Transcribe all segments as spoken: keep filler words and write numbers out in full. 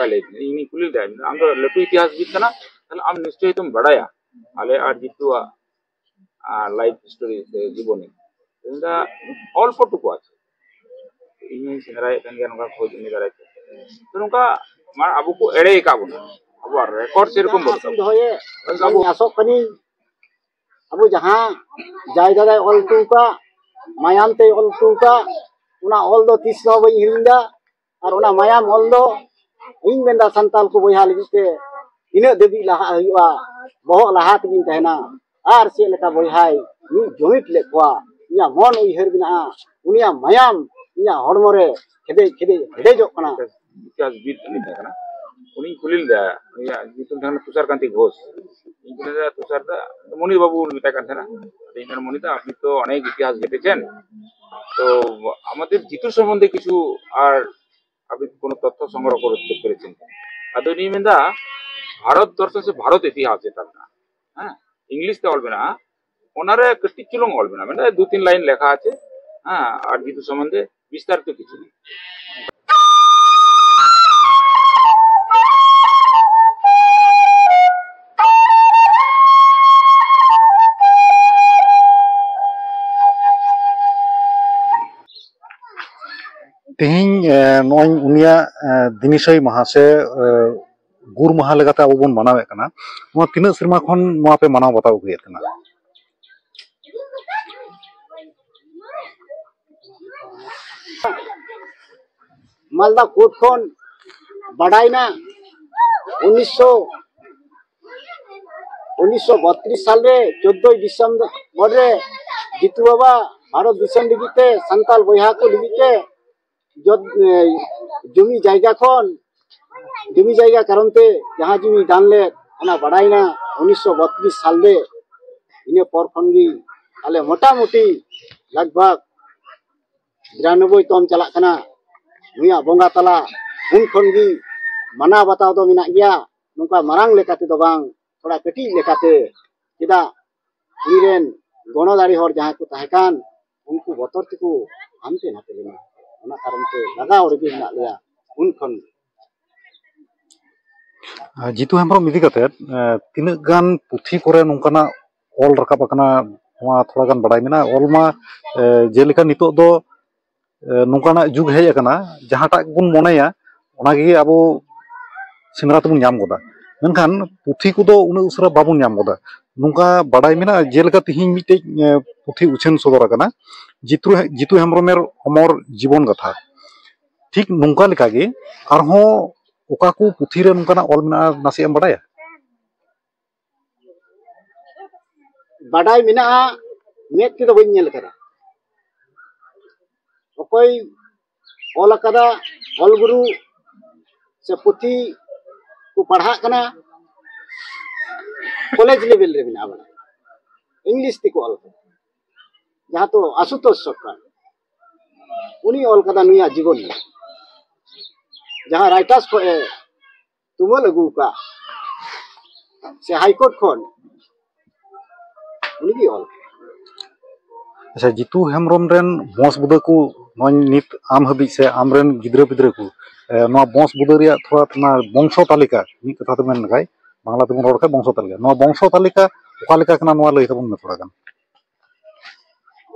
ᱞᱟᱹᱭ ᱫᱟᱹᱧ, ᱤᱧᱤᱧ ᱠᱩᱞᱤ ᱞᱮᱫᱟ, ᱟᱢ ᱫᱚ ᱞᱟᱹᱴᱩ ᱤᱛᱤᱦᱟᱥᱵᱤᱫ ᱠᱟᱱᱟ, ᱛᱟᱦᱞᱮ ᱟᱢ ᱱᱤᱥᱪᱚᱭ ᱛᱚᱢ ᱵᱟᱲᱟᱭᱟ ᱟᱞᱮ ᱟᱨ ᱡᱤᱛᱩᱣᱟᱜ ᱞᱟᱭᱤᱯᱷ ᱥᱴᱳᱨᱤ ᱥᱮ ᱡᱤᱵᱚᱱᱤ᱾ ᱤᱧ ᱫᱚ ᱚᱞᱯᱚ ᱴᱩᱠᱩ ᱟᱪᱪᱷᱟ, ᱤᱧ ᱦᱚᱸᱧ ᱥᱮᱸᱫᱽᱨᱟᱭᱮᱫ ᱠᱟᱱ ᱜᱮᱭᱟ ᱱᱚᱝᱠᱟ ᱠᱷᱚᱡᱽ ᱩᱱᱤ ᱫᱟᱨᱟᱭ ᱛᱮ᱾ ᱛᱚ ᱱᱚᱝᱠᱟ ᱢᱟ ᱟᱵᱚ ᱠᱚ ᱮᱲᱮ ᱟᱠᱟᱫ ᱵᱚᱱᱟ, ᱟᱵᱚᱣᱟᱜ ᱨᱮᱠᱚᱨᱰ ᱥᱮᱨᱚᱠᱚᱢ ᱵᱟᱹᱱᱩᱜ ᱛᱟᱵᱚᱱᱟ᱾ ᱫᱚᱦᱚᱭᱮᱫ ᱟᱵᱚ ᱤᱧ ᱟᱥᱚᱜ ᱠᱟᱹᱱᱟᱹᱧ, ᱟᱵᱚ ᱡᱟᱦᱟᱸ ᱡᱟᱭᱜᱟ ᱨᱮᱭ ᱚᱞ ᱦᱚᱴᱚ ᱟᱠᱟᱫ, ᱢᱟᱭᱟᱢ ᱛᱮᱭ ᱚᱞ ᱦᱚᱴᱚ ᱟᱠᱟᱫ, ᱚᱱᱟ ᱚᱞ ᱫᱚ ᱛᱤᱥ ᱦᱚᱸ ᱵᱟᱹᱧ ᱦᱤᱲᱤᱧ ᱮᱫᱟ᱾ ᱟᱨ ᱚᱱᱟ ᱢᱟᱭᱟᱢ ᱚᱞ ᱫᱚ ᱤᱧ ᱢᱮᱱᱫᱟ ᱥᱟᱱᱛᱟᱞ ᱠᱚ ᱵᱚᱭᱦᱟ ᱞᱟᱹᱜᱤᱫ ᱛᱮ ᱤᱱᱟᱹᱜ ᱫᱷᱟᱹᱵᱤᱡ ᱞᱟᱦᱟᱜ ᱦᱩᱭᱩᱜᱼᱟ, ᱵᱚᱦᱚᱜ ᱞᱟᱦᱟ ᱛᱮᱜᱤᱧ ᱛᱟᱦᱮᱱᱟ᱾ ᱟᱨ ᱪᱮᱫ ᱞᱮᱠᱟ ᱵᱚᱭᱦᱟᱭ ᱢᱤᱫ ᱡᱩᱢᱤᱫ ᱞᱮᱫ ᱠᱚᱣᱟ, ᱤᱧᱟᱹᱜ ᱢᱚᱱ ᱩᱭᱦᱟᱹᱨ ᱢᱮᱱᱟᱜᱼᱟ, ᱩᱱᱤᱭᱟᱜ ᱢᱟᱭᱟᱢ ᱤᱧᱟᱹᱜ ᱦᱚᱲᱢᱚ ᱨᱮ ᱠᱷᱮᱫᱮᱡ ᱠᱷᱮᱫᱮᱡ ᱦᱮᱰᱮᱡᱚᱜ ᱠᱟᱱᱟ᱾ ᱤᱛᱤᱦᱟᱥᱵᱤᱫ ᱩᱱᱤ ᱛᱟᱦᱮᱸ ᱠᱟᱱᱟ, ᱩᱱᱤᱧ ᱠᱩᱞᱤ ᱞᱮᱫᱟ, ᱩᱱᱤᱭᱟᱜ ᱧᱩᱛᱩᱢ ᱛᱟᱦᱮᱸ ᱠᱟᱱᱟ ᱛᱩᱥᱟᱨ ᱠᱟᱱᱛᱤ ᱜᱷᱳᱥ᱾ ᱤᱧ ᱠᱩᱞᱤ ᱞᱮᱫᱟ, "ᱛᱩᱥᱟᱨ ᱫᱟ, ᱢᱚᱱᱤ ᱵᱟᱹᱵᱩ ᱵᱚᱱ ᱢᱮᱛᱟᱭ ᱠᱟᱱ ᱛᱟᱦᱮᱱᱟ, ᱟᱫᱚ ᱤᱧ ᱢᱮᱱᱟ, ᱢᱚᱱᱤ ᱫᱟ, আপনি তো অনেক ইতিহাস ঘেটেছেন, তো আমাদের জিতু সম্বন্ধে কিছু আর আপনি কোনো তথ্য সংগ্রহ করতে পেরেছেন?" ᱟᱫᱚ ᱩᱱᱤᱭ ᱢᱮᱱᱫᱟ, ᱵᱷᱟᱨᱚᱛ ᱫᱚᱨᱥᱚᱱ ᱥᱮ ᱵᱷᱟᱨᱚᱛ ᱤᱛᱤᱦᱟᱥ ᱡᱮᱴᱟ ᱢᱮᱱᱟᱜᱼᱟ, ᱦᱮᱸ, ᱤᱝᱞᱤᱥ ᱛᱮ ᱚᱞ ᱢᱮᱱᱟᱜᱼᱟ, ᱚᱱᱟᱨᱮ ᱠᱟᱹᱴᱤᱡ ᱪᱩᱞᱩᱝ ᱚᱞ ᱢᱮᱱᱟᱜᱼᱟ, ᱢᱮᱱᱫᱟ ᱫᱩ ᱛᱤᱱ ᱞᱟᱭᱤᱱ ᱞᱮᱠᱷᱟ ᱟᱪᱷᱮ, ᱦᱮᱸ, ᱟᱨ ᱡᱤᱛᱩ ᱥᱚᱢᱵᱚᱱᱫᱷᱮ ᱵᱤᱥᱛᱟᱨᱤᱛᱚ ᱠᱤᱪᱷᱩ ᱱᱮᱭ᱾ ᱛᱮᱦᱮᱧ, ᱮ, ᱱᱚᱜᱼᱚᱭ ᱩᱱᱤᱭᱟᱜ, ᱮ, ᱫᱤᱱᱤᱥᱟᱹᱭ ᱢᱟᱦᱟ ᱥᱮ, ᱮ, ᱜᱩᱨ ᱢᱟᱦᱟ ᱞᱮᱠᱟᱛᱮ ᱟᱵᱚ ᱵᱚᱱ ᱢᱟᱱᱟᱣᱮᱫ ᱠᱟᱱᱟ᱾ ᱱᱚᱣᱟ ᱛᱤᱱᱟᱹᱜ ᱥᱮᱨᱢᱟ ᱠᱷᱚᱱ ᱱᱚᱣᱟ ᱯᱮ ᱢᱟᱱᱟᱣ ᱵᱟᱛᱟᱣ ᱟᱹᱜᱩᱭᱮᱫ ᱠᱟᱱᱟ? ᱢᱟᱞᱫᱟ ᱠᱳᱨᱴ ᱠᱷᱚᱱ ᱵᱟᱰᱟᱭᱱᱟ, ᱩᱱᱤᱥᱥᱚ ᱩᱱᱤᱥᱥᱚ ᱵᱚᱛᱨᱤᱥ ᱥᱟᱞ ᱨᱮ ᱪᱳᱫᱽᱫᱳᱭ ᱰᱤᱥᱮᱢᱵᱚᱨ ᱨᱮ ᱡᱤᱛᱩ ᱵᱟᱵᱟ ᱵᱷᱟᱨᱚᱛ ᱫᱤᱥᱚᱢ ᱞᱟᱹᱜᱤᱫ ᱛᱮ, ᱥᱟᱱᱛᱟᱲ ᱵᱚᱭᱦᱟ ᱠᱚ ᱞᱟᱹᱜᱤᱫ ᱛᱮ ᱡᱚᱛ-, ᱮ, ᱡᱩᱢᱤ ᱡᱟᱭᱜᱟ ᱠᱷᱚᱱ, ᱡᱩᱢᱤ ᱡᱟᱭᱜᱟ ᱠᱟᱨᱚᱱ ᱛᱮ ᱡᱟᱦᱟᱸ ᱡᱩᱢᱤ ᱫᱟᱱ ᱞᱮᱫ, ᱚᱱᱟ ᱵᱟᱰᱟᱭᱱᱟ ᱩᱱᱤᱥᱥᱚ ᱵᱚᱛᱨᱤᱥ ᱥᱟᱞ ᱨᱮ᱾ ᱤᱱᱟᱹ ᱯᱚᱨ ᱠᱷᱚᱱ ᱜᱮ ᱟᱞᱮ ᱢᱚᱴᱟᱢᱩᱴᱤ ᱞᱟᱜᱽ ᱵᱷᱟᱜᱽ ᱵᱤᱨᱟᱱᱚᱵᱵᱳᱭ ᱛᱚᱢ ᱪᱟᱞᱟᱜ ᱠᱟᱱᱟ᱾ ᱱᱩᱭᱟᱜ ᱵᱚᱸᱜᱟ ᱛᱟᱞᱟ ᱩᱱ ᱠᱷᱚᱱ ᱜᱮ ᱢᱟᱱᱟᱣ ᱵᱟᱛᱟᱣ ᱫᱚ ᱢᱮᱱᱟᱜ ᱜᱮᱭᱟ, ᱱᱚᱝᱠᱟ ᱢᱟᱨᱟᱝ ᱞᱮᱠᱟ ᱛᱮᱫᱚ ᱵᱟᱝ, ᱛᱷᱚᱲᱟ ᱠᱟᱹᱴᱤᱡ ᱞᱮᱠᱟᱛᱮ᱾ ᱪᱮᱫᱟᱜ, ᱩᱱᱤ ᱨᱮᱱ ᱜᱚᱲᱚ ᱫᱟᱲᱮ ᱦᱚᱲ ᱡᱟᱦᱟᱸᱭ ᱠᱚ ᱛᱟᱦᱮᱸ ᱠᱟᱱ, ᱩᱱᱠᱩ ᱵᱚᱛᱚᱨ ᱛᱮᱠᱚ ᱦᱟᱱᱛᱮ ᱱᱟᱛᱮ ᱞᱮᱱᱟ᱾ ᱚᱱᱟ ᱠᱟᱨᱚᱱ ᱛᱮ ᱞᱟᱜᱟᱣ ᱨᱮᱜᱮ ᱢᱮᱱᱟᱜ ᱞᱮᱭᱟ ᱩᱱ ᱠᱷᱚᱱ ᱜᱮ᱾ ᱟᱨ ᱡᱤᱛᱩ ᱦᱮᱢᱵᱨᱚᱢ ᱤᱫᱤ ᱠᱟᱛᱮᱫ, ᱮ, ᱛᱤᱱᱟᱹᱜ ᱜᱟᱱ ᱯᱩᱛᱷᱤ ᱠᱚᱨᱮ ᱱᱚᱝᱠᱟᱱᱟᱜ ᱚᱞ ᱨᱟᱠᱟᱵ ᱟᱠᱟᱱᱟ, ᱱᱚᱣᱟ ᱛᱷᱚᱲᱟ ᱜᱟᱱ ᱵᱟᱰᱟᱭ ᱢᱮᱱᱟᱜᱼᱟ? ᱚᱞ ᱢᱟ, ᱮ, ᱡᱮᱞᱮᱠᱟ ᱱᱤᱛᱚᱜ ᱫᱚ, ᱮ, ᱱᱚᱝᱠᱟᱱᱟᱜ ᱡᱩᱜᱽ ᱦᱮᱡ ᱟᱠᱟᱱᱟ, ᱡᱟᱦᱟᱸᱴᱟᱜ ᱜᱮᱵᱚᱱ ᱢᱚᱱᱮᱭᱟ, ᱚᱱᱟ ᱜᱮ ᱟᱵᱚ ᱥᱮᱸᱫᱽᱨᱟ ᱛᱮᱵᱚᱱ ᱧᱟᱢ ᱜᱚᱫᱟ᱾ ᱢᱮᱱᱠᱷᱟᱱ ᱯᱩᱛᱷᱤ ᱠᱚᱫᱚ ᱩᱱᱟᱹᱜ ᱩᱥᱟᱹᱨᱟ ᱵᱟᱵᱚᱱ ᱧᱟᱢ ᱜᱚᱫᱟ᱾ ᱱᱚᱝᱠᱟ ᱵᱟᱰᱟᱭ ᱢᱮᱱᱟᱜᱼᱟ, ᱡᱮᱞᱮᱠᱟ ᱛᱤᱦᱤᱧ ᱢᱤᱫᱴᱮᱡ, ᱮ, ᱯᱩᱛᱷᱤ ᱩᱪᱷᱟᱹᱱ ᱥᱚᱫᱚᱨ ᱟᱠᱟᱱᱟ, ᱡᱤᱛᱩ, ᱡᱤᱛᱩ ᱦᱮᱢᱵᱨᱚᱢᱮᱨ ᱚᱢᱚᱨ ᱡᱤᱵᱚᱱ ᱜᱟᱛᱷᱟ᱾ ᱴᱷᱤᱠ ᱱᱚᱝᱠᱟ ᱞᱮᱠᱟᱜᱮ ᱟᱨᱦᱚᱸ ᱚᱠᱟ ᱠᱚ ᱯᱩᱛᱷᱤ ᱨᱮ ᱱᱚᱝᱠᱟᱱᱟᱜ ᱚᱞ ᱢᱮᱱᱟᱜᱼᱟ, ᱱᱟᱥᱮᱭᱟᱜ ᱮᱢ ᱵᱟᱰᱟᱭᱟ? ᱵᱟᱰᱟᱭ ᱢᱮᱱᱟᱜᱼᱟ, ᱢᱮᱫ ᱛᱮᱫᱚ ᱵᱟᱹᱧ ᱧᱮᱞ ᱠᱟᱫᱟ᱾ ᱚᱠᱚᱭ ᱚᱞ ᱟᱠᱟᱫᱟ, ᱚᱞ ᱜᱩᱨᱩ ᱥᱮ ᱯᱩᱛᱷᱤ ᱠᱚ ᱯᱟᱲᱦᱟᱜ ᱠᱟᱱᱟ, ᱠᱚᱞᱮᱡᱽ ᱞᱮᱵᱮᱞ ᱨᱮ ᱢᱮᱱᱟᱜᱼᱟ, ᱵᱟᱲᱟᱭ ᱤᱝᱞᱤᱥ ᱛᱮᱠᱚ ᱚᱞ ᱠᱟᱫᱟ, ᱡᱟᱦᱟᱸ ᱫᱚ ᱟᱥᱩᱛᱳᱥ ᱥᱚᱨᱠᱟᱨ, ᱩᱱᱤ ᱚᱞ ᱠᱟᱫᱟ ᱱᱩᱭᱟᱜ ᱡᱤᱵᱚᱱᱤ, ᱡᱟᱦᱟᱸ ᱨᱟᱭᱴᱟᱨᱥ ᱠᱷᱚᱱ ᱮ ᱛᱩᱢᱟᱹᱞ ᱟᱹᱜᱩ ᱟᱠᱟᱫ ᱥᱮ ᱦᱟᱭᱠᱳᱨᱴ ᱠᱷᱚᱱ ᱩᱱᱤᱜᱮ ᱚᱞ᱾ ᱟᱪᱪᱷᱟ, ᱡᱤᱛᱩ ᱦᱮᱢᱵᱨᱚᱢ ᱨᱮᱱ ᱵᱚᱸᱥ ᱵᱩᱫᱟᱹ ᱠᱚ ᱱᱚᱜᱼᱚᱭ ᱱᱤᱛ ᱟᱢ ᱦᱟᱹᱵᱤᱡ ᱥᱮ ᱟᱢᱨᱮᱱ ᱜᱤᱫᱽᱨᱟᱹ ᱯᱤᱫᱽᱨᱟᱹ ᱠᱚ, ᱮ, ᱱᱚᱣᱟ ᱵᱚᱸᱥ ᱵᱩᱫᱟᱹ ᱨᱮᱭᱟᱜ ᱛᱷᱚᱲᱟ ᱚᱱᱟ ᱵᱚᱝᱥᱚ ᱛᱟᱹᱞᱤᱠᱟ, ᱢᱤᱫ ᱠᱟᱛᱷᱟ ᱛᱮ ᱢᱮᱱ ᱞᱮᱠᱷᱟᱡ, ᱵᱟᱝᱞᱟ ᱛᱮᱵᱚᱱ ᱨᱚᱲ ᱠᱷᱟᱡ ᱵᱚᱝᱥᱚ ᱛᱟᱹᱞᱤᱠᱟ, ᱱᱚᱣᱟ ᱵᱚᱝᱥᱚ ᱛᱟᱹᱞᱤᱠᱟ ᱚᱠᱟ ᱞᱮᱠᱟ ᱠᱟᱱᱟ, ᱱᱚᱣᱟ ᱞᱟᱹᱭ ᱛᱟᱵᱚᱱ ᱢᱮ ᱛᱷᱚᱲᱟ ᱜᱟᱱ᱾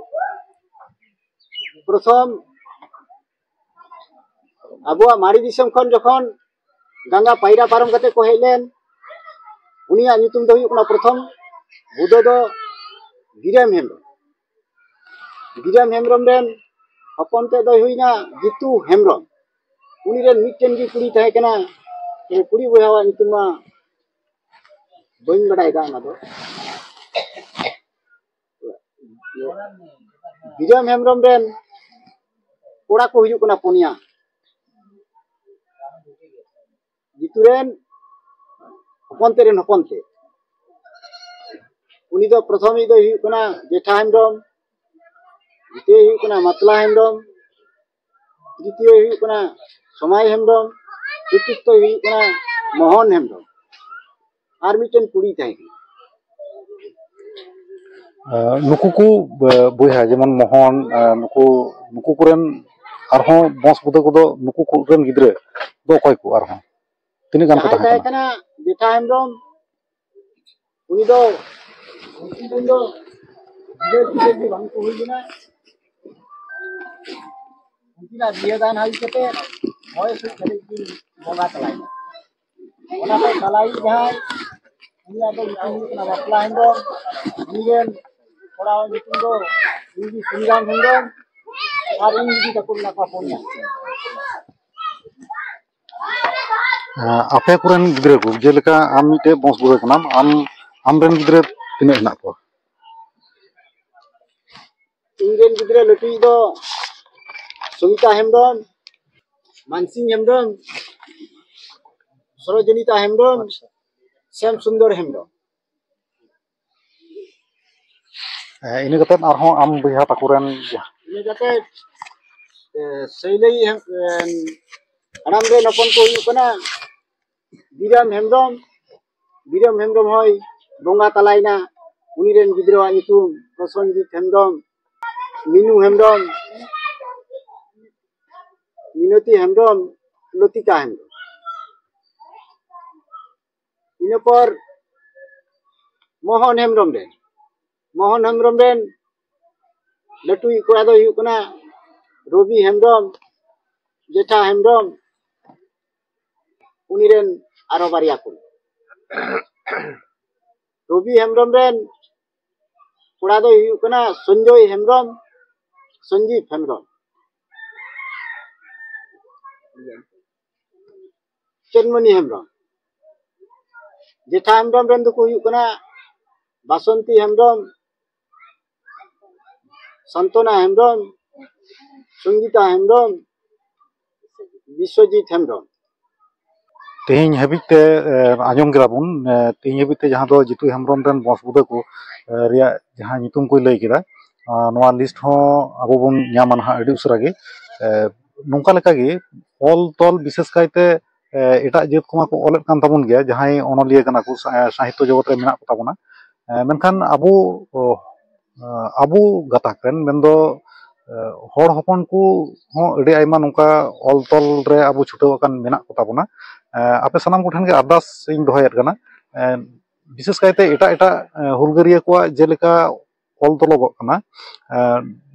ᱯᱨᱚᱛᱷᱚᱢ ᱟᱵᱚᱣᱟᱜ ᱢᱟᱨᱮ ᱫᱤᱥᱚᱢ ᱠᱷᱚᱱ ᱡᱚᱠᱷᱚᱱ ᱜᱟᱝᱜᱟ ᱯᱟᱭᱨᱟ ᱯᱟᱨᱚᱢ ᱠᱟᱛᱮ ᱠᱚ ᱦᱮᱡ ᱞᱮᱱ, ᱩᱱᱤᱭᱟᱜ ᱧᱩᱛᱩᱢ ᱫᱚ ᱦᱩᱭᱩᱜ ᱠᱟᱱᱟ ᱯᱨᱚᱛᱷᱚᱢ ᱵᱩᱫᱟᱹ ᱫᱚ ᱜᱤᱨᱟᱢ ᱦᱮᱢᱵᱨᱚᱢ᱾ ᱜᱤᱨᱟᱢ ᱦᱮᱢᱵᱨᱚᱢ ᱨᱮᱱ ᱦᱚᱯᱚᱱ ᱛᱮᱫ ᱫᱚᱭ ᱦᱩᱭᱱᱟ ᱡᱤᱛᱩ ᱦᱮᱢᱵᱨᱚᱢ᱾ ᱩᱱᱤ ᱨᱮᱱ ᱢᱤᱫᱴᱮᱱ ᱜᱮ ᱠᱩᱲᱤ ᱛᱟᱦᱮᱸ ᱠᱟᱱᱟ᱾ ᱠᱩᱲᱤ ᱵᱚᱭᱦᱟᱣᱟᱜ ᱧᱩᱛᱩᱢ ᱢᱟ ᱵᱟᱹᱧ ᱵᱟᱰᱟᱭ ᱫᱟ ᱚᱱᱟ ᱫᱚ᱾ ᱜᱤᱨᱟᱢ ᱦᱮᱢᱵᱨᱚᱢ ᱨᱮᱱ ᱠᱚᱲᱟ ᱠᱚ ᱦᱩᱭᱩᱜ ᱠᱟᱱᱟ ᱯᱩᱱᱭᱟ᱾ ᱡᱤᱛᱩ ᱨᱮᱱ ᱦᱚᱯᱚᱱ ᱛᱮᱫ ᱨᱮᱱ ᱦᱚᱯᱚᱱ ᱛᱮᱫ᱾ ᱩᱱᱤ ᱫᱚ ᱯᱨᱚᱛᱷᱚᱢᱤᱡ ᱫᱚᱭ ᱦᱩᱭᱩᱜ ᱠᱟᱱᱟ ᱡᱮᱴᱷᱟ ᱦᱮᱢᱵᱨᱚᱢ, ᱫᱤᱛᱤᱭᱚᱭ ᱦᱩᱭᱩᱜ ᱠᱟᱱᱟ ᱢᱟᱛᱞᱟ ᱦᱮᱢᱵᱨᱚᱢ, ᱛᱨᱤᱛᱤᱭᱚᱭ ᱦᱩᱭᱩᱜ ᱠᱟᱱᱟ ᱥᱚᱢᱟᱭ ᱦᱮᱢᱵᱨᱚᱢ, ᱪᱚᱛᱩᱨᱛᱷᱚᱭ ᱦᱩᱭᱩᱜ ᱠᱟᱱᱟ ᱢᱳᱦᱚᱱ ᱦᱮᱢᱵᱨᱚᱢ᱾ ᱟᱨ ᱢᱤᱫᱴᱮᱱ ᱠᱩᱲᱤᱭ ᱛᱟᱦᱮᱸ ᱠᱟᱱᱟ᱾ ᱟᱨ ᱱᱩᱠᱩ ᱠᱚ, ᱮ, ᱵᱚᱭᱦᱟ, ᱡᱮᱢᱚᱱ ᱢᱳᱦᱚᱱ, ᱮ, ᱱᱩᱠᱩ, ᱱᱩᱠᱩ ᱠᱚᱨᱮᱱ ᱟᱨᱦᱚᱸ ᱵᱚᱸᱥ ᱵᱩᱫᱟᱹ ᱠᱚᱫᱚ, ᱱᱩᱠᱩ ᱠᱚᱨᱮᱱ ᱜᱤᱫᱽᱨᱟᱹ ᱫᱚ ᱚᱠᱚᱭ ᱠᱚ ᱟᱨᱦᱚᱸ? ᱛᱤᱱᱟᱹᱜ ᱜᱟᱱ ᱠᱚ ᱡᱟᱦᱟᱸᱭ ᱛᱟᱦᱮᱸ ᱛᱟᱦᱮᱸ ᱠᱟᱱᱟ? ᱠᱟᱱᱟ ᱡᱮᱴᱷᱟ ᱦᱮᱢᱵᱨᱚᱢ, ᱩᱱᱤ ᱫᱚ ᱩᱱᱠᱤᱱ ᱨᱮᱱ ᱫᱚ ᱜᱤᱫᱟᱹᱨ ᱯᱤᱫᱟᱹᱨ ᱜᱮ ᱵᱟᱝ ᱠᱚ ᱦᱩᱭ ᱞᱮᱱᱟ᱾ ᱩᱱᱠᱤᱱᱟᱜ ᱵᱤᱭᱟᱹ ᱫᱟᱱ ᱦᱩᱭ ᱠᱟᱛᱮ ᱦᱚᱭ ᱥᱩᱫ ᱠᱟᱛᱮ ᱠᱤᱱ ᱵᱚᱸᱜᱟ ᱛᱟᱞᱟᱭᱮᱱᱟ᱾ ᱚᱱᱟ ᱠᱷᱚᱱ ᱛᱟᱞᱟᱭᱤᱡ ᱡᱟᱦᱟᱸᱭ, ᱩᱱᱤᱭᱟᱜ ᱫᱚ ᱧᱩᱛᱩᱢ ᱦᱩᱭᱩᱜ ᱠᱟᱱᱟ ᱵᱟᱯᱞᱟ ᱦᱮᱢᱵᱨᱚᱢ᱾ ᱩᱱᱤ ᱨᱮᱱ ᱠᱚᱲᱟᱣᱟᱜ ᱧᱩᱛᱩᱢ ᱫᱚ ᱤᱧ ᱥᱩᱱᱤᱨᱟᱢ ᱦᱮᱢᱵᱨᱚᱢ ᱟᱨ ᱤᱧ ᱫᱤᱫᱤ ᱛᱟᱠᱚ ᱢᱮᱱᱟᱜ ᱠᱚᱣᱟ ᱯᱩᱱᱭᱟ᱾ ᱟᱸ, ᱟᱯᱮ ᱠᱚᱨᱮᱱ ᱜᱤᱫᱽᱨᱟᱹ ᱠᱚ, ᱡᱮᱞᱮᱠᱟ ᱟᱢ ᱢᱤᱫᱴᱮᱡ ᱵᱚᱝᱥ ᱵᱩᱲᱟᱹ ᱠᱟᱱᱟᱢ, ᱟᱢ, ᱟᱢᱨᱮᱱ ᱜᱤᱫᱽᱨᱟᱹ ᱛᱤᱱᱟᱹᱜ ᱦᱮᱱᱟᱜ ᱠᱚᱣᱟ? ᱤᱧ ᱨᱮᱱ ᱜᱤᱫᱽᱨᱟᱹ ᱞᱟᱹᱴᱩᱭᱤᱡ ᱫᱚ ᱥᱩᱱᱤᱛᱟ ᱦᱮᱢᱵᱨᱚᱢ, ᱢᱟᱱᱥᱤᱝ ᱦᱮᱢᱵᱨᱚᱢ, ᱥᱚᱨᱚᱡᱚᱱᱤᱛᱟ ᱦᱮᱢᱵᱨᱚᱢ, ᱟᱪᱪᱷᱟ᱾ ᱥᱮᱢ ᱥᱩᱱᱫᱚᱨ ᱦᱮᱢᱵᱨᱚᱢ᱾ ᱦᱮᱸ, ᱤᱱᱟᱹ ᱠᱟᱛᱮᱫ ᱟᱨᱦᱚᱸ ᱟᱢ ᱵᱚᱭᱦᱟ ᱛᱟᱠᱚ ᱨᱮᱱ ᱡᱟᱦᱟᱸ ᱤᱱᱟᱹ ᱠᱟᱛᱮᱫ, ᱮ, ᱥᱟᱹᱭᱞᱟᱹᱭᱤᱡ ᱦᱮᱢ-, ᱮ, ᱦᱟᱲᱟᱢ ᱨᱮᱱ ᱦᱚᱯᱚᱱ ᱠᱚ ᱦᱩᱭᱩᱜ ᱠᱟᱱᱟ ᱵᱤᱨᱟᱢ ᱦᱮᱢᱵᱨᱚᱢ᱾ ᱵᱤᱨᱟᱢ ᱦᱮᱢᱵᱨᱚᱢ ᱦᱚᱸᱭ ᱵᱚᱸᱜᱟ ᱛᱟᱞᱟᱭᱮᱱᱟ᱾ ᱩᱱᱤ ᱨᱮᱱ ᱜᱤᱫᱽᱨᱟᱹᱣᱟᱜ ᱧᱩᱛᱩᱢ ᱯᱨᱚᱥᱚᱱᱡᱤᱛ ᱦᱮᱢᱵᱨᱚᱢ, ᱢᱤᱱᱩ ᱦᱮᱢᱵᱨᱚᱢ, ᱢᱤᱱᱚᱛᱤ ᱦᱮᱢᱵᱨᱚᱢ, ᱞᱚᱛᱤᱠᱟ ᱦᱮᱢᱵᱨᱚᱢ᱾ ᱤᱱᱟᱹ ᱯᱚᱨ ᱢᱳᱦᱚᱱ ᱦᱮᱢᱵᱨᱚᱢ ᱨᱮᱱ, ᱢᱳᱦᱚᱱ ᱦᱮᱢᱵᱨᱚᱢ ᱨᱮᱱ ᱞᱟᱹᱴᱩᱭᱤᱡ ᱠᱚᱲᱟ ᱫᱚᱭ ᱦᱩᱭᱩᱜ ᱠᱟᱱᱟ ᱨᱚᱵᱤ ᱦᱮᱢᱵᱨᱚᱢ, ᱡᱮᱴᱷᱟ ᱦᱮᱢᱵᱨᱚᱢ, ᱩᱱᱤ ᱨᱮᱱ ᱟᱨᱚ ᱵᱟᱨᱭᱟ ᱠᱩᱲᱤ᱾ ᱨᱚᱵᱤ ᱦᱮᱢᱵᱨᱚᱢ ᱨᱮᱱ ᱠᱚᱲᱟ ᱫᱚᱭ ᱦᱩᱭᱩᱜ ᱠᱟᱱᱟ ᱥᱚᱧᱡᱚᱭ ᱦᱮᱢᱵᱨᱚᱢ, ᱥᱚᱧᱡᱤᱵ ᱦᱮᱢᱵᱨᱚᱢ, ᱪᱮᱱᱢᱚᱱᱤ ᱦᱮᱢᱵᱨᱚᱢ᱾ ᱡᱮᱴᱷᱟ ᱦᱮᱢᱵᱨᱚᱢ ᱨᱮᱱ ᱫᱚᱠᱚ ᱦᱩᱭᱩᱜ ᱠᱟᱱᱟ ᱵᱟᱥᱚᱱᱛᱤ ᱦᱮᱢᱵᱨᱚᱢ, ᱥᱟᱱᱛᱚᱱᱟ ᱦᱮᱢᱵᱨᱚᱢ, ᱥᱚᱝᱜᱤᱛᱟ ᱦᱮᱢᱵᱨᱚᱢ, ᱵᱤᱥᱣᱚᱡᱤᱛ ᱦᱮᱢᱵᱨᱚᱢ᱾ ᱛᱮᱦᱮᱧ ᱦᱟᱹᱵᱤᱡ ᱛᱮ, ᱮ, ᱟᱸᱡᱚᱢ ᱠᱮᱫᱟ ᱵᱚᱱ, ᱮ, ᱛᱮᱦᱮᱧ ᱦᱟᱹᱵᱤᱡ ᱛᱮ ᱡᱟᱦᱟᱸ ᱫᱚ ᱡᱤᱛᱩ ᱦᱮᱢᱵᱨᱚᱢ ᱨᱮᱱ ᱵᱚᱸᱥ ᱵᱩᱫᱟᱹ ᱠᱚ, ᱮ, ᱨᱮᱭᱟᱜ ᱡᱟᱦᱟᱸ ᱧᱩᱛᱩᱢ ᱠᱚᱭ ᱞᱟᱹᱭ ᱠᱮᱫᱟ, ᱟ, ᱱᱚᱣᱟ ᱞᱤᱥᱴ ᱦᱚᱸ ᱟᱵᱚ ᱵᱚᱱ ᱧᱟᱢᱟ ᱱᱟᱦᱟᱜ ᱟᱹᱰᱤ ᱩᱥᱟᱹᱨᱟ ᱜᱮ᱾ ᱮ, ᱱᱚᱝᱠᱟ ᱞᱮᱠᱟᱜᱮ ᱚᱞ ᱛᱚᱞ ᱵᱤᱥᱮᱥ ᱠᱟᱭᱛᱮ, ᱮ, ᱮᱴᱟᱜ ᱡᱟᱹᱛ ᱠᱚᱢᱟ ᱠᱚ ᱚᱞᱮᱫ ᱠᱟᱱ ᱛᱟᱵᱚᱱ ᱜᱮᱭᱟ, ᱡᱟᱦᱟᱸᱭ ᱚᱱᱚᱞᱤᱭᱟᱹ ᱠᱟᱱᱟ ᱠᱚ, ᱥᱟ-, ᱥᱟᱦᱤᱛᱛᱚ ᱡᱚᱜᱚᱛ ᱨᱮ ᱢᱮᱱᱟᱜ ᱠᱚ ᱛᱟᱵᱚᱱᱟ᱾ ᱮ, ᱢᱮᱱᱠᱷᱟᱱ ᱟᱵᱚ, ᱚ, ᱟᱵᱚ ᱜᱟᱛᱟᱠ ᱨᱮᱱ ᱢᱮᱱᱫᱚ ᱦᱚᱲ ᱦᱚᱯᱚᱱ ᱠᱚ ᱦᱚᱸ ᱟᱹᱰᱤ ᱟᱭᱢᱟ ᱱᱚᱝᱠᱟ ᱚᱞ ᱛᱚᱞ ᱨᱮ ᱟᱵᱚ ᱪᱷᱩᱴᱟᱹᱣ ᱟᱠᱟᱱ ᱢᱮᱱᱟᱜ ᱠᱚ ᱛᱟᱵᱚᱱᱟ᱾ ᱟᱯᱮ ᱥᱟᱱᱟᱢ ᱠᱚᱴᱷᱮᱱ ᱜᱮ ᱟᱨᱫᱟᱥ ᱤᱧ ᱫᱚᱦᱚᱭᱮᱫ ᱠᱟᱱᱟ, ᱵᱤᱥᱮᱥ ᱠᱟᱭᱛᱮ ᱮᱴᱟᱜ ᱮᱴᱟᱜ ᱦᱩᱞᱜᱟᱹᱨᱤᱭᱟᱹ ᱠᱚᱣᱟᱜ ᱡᱮᱞᱮᱠᱟ ᱚᱞ ᱛᱚᱞᱚᱜᱚᱜ ᱠᱟᱱᱟ,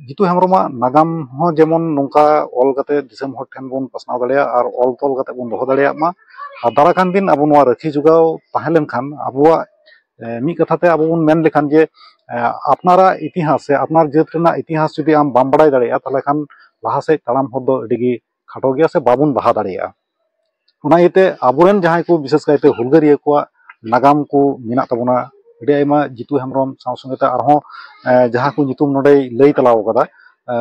ᱡᱤᱛᱩ ᱦᱮᱢᱵᱨᱚᱢᱟᱜ ᱱᱟᱜᱟᱢ ᱦᱚᱸ ᱡᱮᱢᱚᱱ ᱱᱚᱝᱠᱟ ᱚᱞ ᱠᱟᱛᱮ ᱫᱤᱥᱚᱢ ᱦᱚᱲ ᱴᱷᱮᱱ ᱵᱚᱱ ᱯᱟᱥᱱᱟᱣ ᱫᱟᱲᱮᱭᱟᱜᱼᱟ ᱟᱨ ᱚᱞ ᱛᱚᱞ ᱠᱟᱛᱮ ᱵᱚᱱ ᱫᱚᱦᱚ ᱫᱟᱲᱮᱭᱟᱜ ᱢᱟ᱾ ᱟᱨ ᱫᱟᱨᱟᱭ ᱠᱟᱱ ᱫᱤᱱ ᱟᱵᱚ ᱱᱚᱣᱟ ᱨᱟᱹᱠᱷᱤ ᱡᱚᱜᱟᱣ ᱛᱟᱦᱮᱸ ᱞᱮᱱᱠᱷᱟᱱ ᱟᱵᱚᱣᱟᱜ ᱢᱤᱫ ᱠᱟᱛᱷᱟ ᱛᱮ ᱟᱵᱚ ᱵᱚᱱ ᱢᱮᱱ ᱞᱮᱠᱷᱟᱱ ᱡᱮ, ᱟᱯᱱᱟᱨᱟᱜ ᱤᱛᱤᱦᱟᱥ ᱥᱮ ᱟᱯᱱᱟᱨ ᱡᱟᱹᱛ ᱨᱮᱱᱟᱜ ᱤᱛᱤᱦᱟᱥ ᱡᱩᱫᱤ ᱟᱢ ᱵᱟᱢ ᱵᱟᱲᱟᱭ ᱫᱟᱲᱮᱭᱟᱜᱼᱟ, ᱛᱟᱦᱚᱞᱮ ᱠᱷᱟᱱ ᱞᱟᱦᱟ ᱥᱮᱫ ᱛᱟᱲᱟᱢ ᱦᱚᱨ ᱫᱚ ᱟᱹᱰᱤ ᱜᱮ ᱠᱷᱟᱴᱚ ᱜᱮᱭᱟ ᱥᱮ ᱵᱟᱵᱚᱱ ᱞᱟᱦᱟ ᱫᱟᱲᱮᱭᱟᱜᱼᱟ᱾ ᱚᱱᱟ ᱤᱭᱟᱹᱛᱮ ᱟᱵᱚᱨᱮᱱ ᱡᱟᱦᱟᱸᱭ ᱠᱚ, ᱵᱤᱥᱮᱥ ᱠᱟᱭᱛᱮ ᱦᱩᱞᱜᱟᱹᱨᱤᱭᱟᱹ ᱠᱚᱣᱟᱜ ᱱᱟᱜᱟᱢ ᱠᱚ ᱢᱮᱱᱟᱜ ᱛᱟᱵᱚᱱᱟ, ᱟᱹᱰᱤ ᱟᱭᱢᱟ, ᱡᱤᱛᱩ ᱦᱮᱢᱵᱨᱚᱢ ᱥᱟᱶ ᱥᱚᱸᱜᱮ ᱛᱮ ᱟᱨᱦᱚᱸ ᱡᱟᱦᱟᱸ ᱠᱚ ᱧᱩᱛᱩᱢ ᱱᱚᱰᱮᱭ ᱞᱟᱹᱭ ᱛᱟᱞᱟᱣ ᱠᱟᱫᱟ,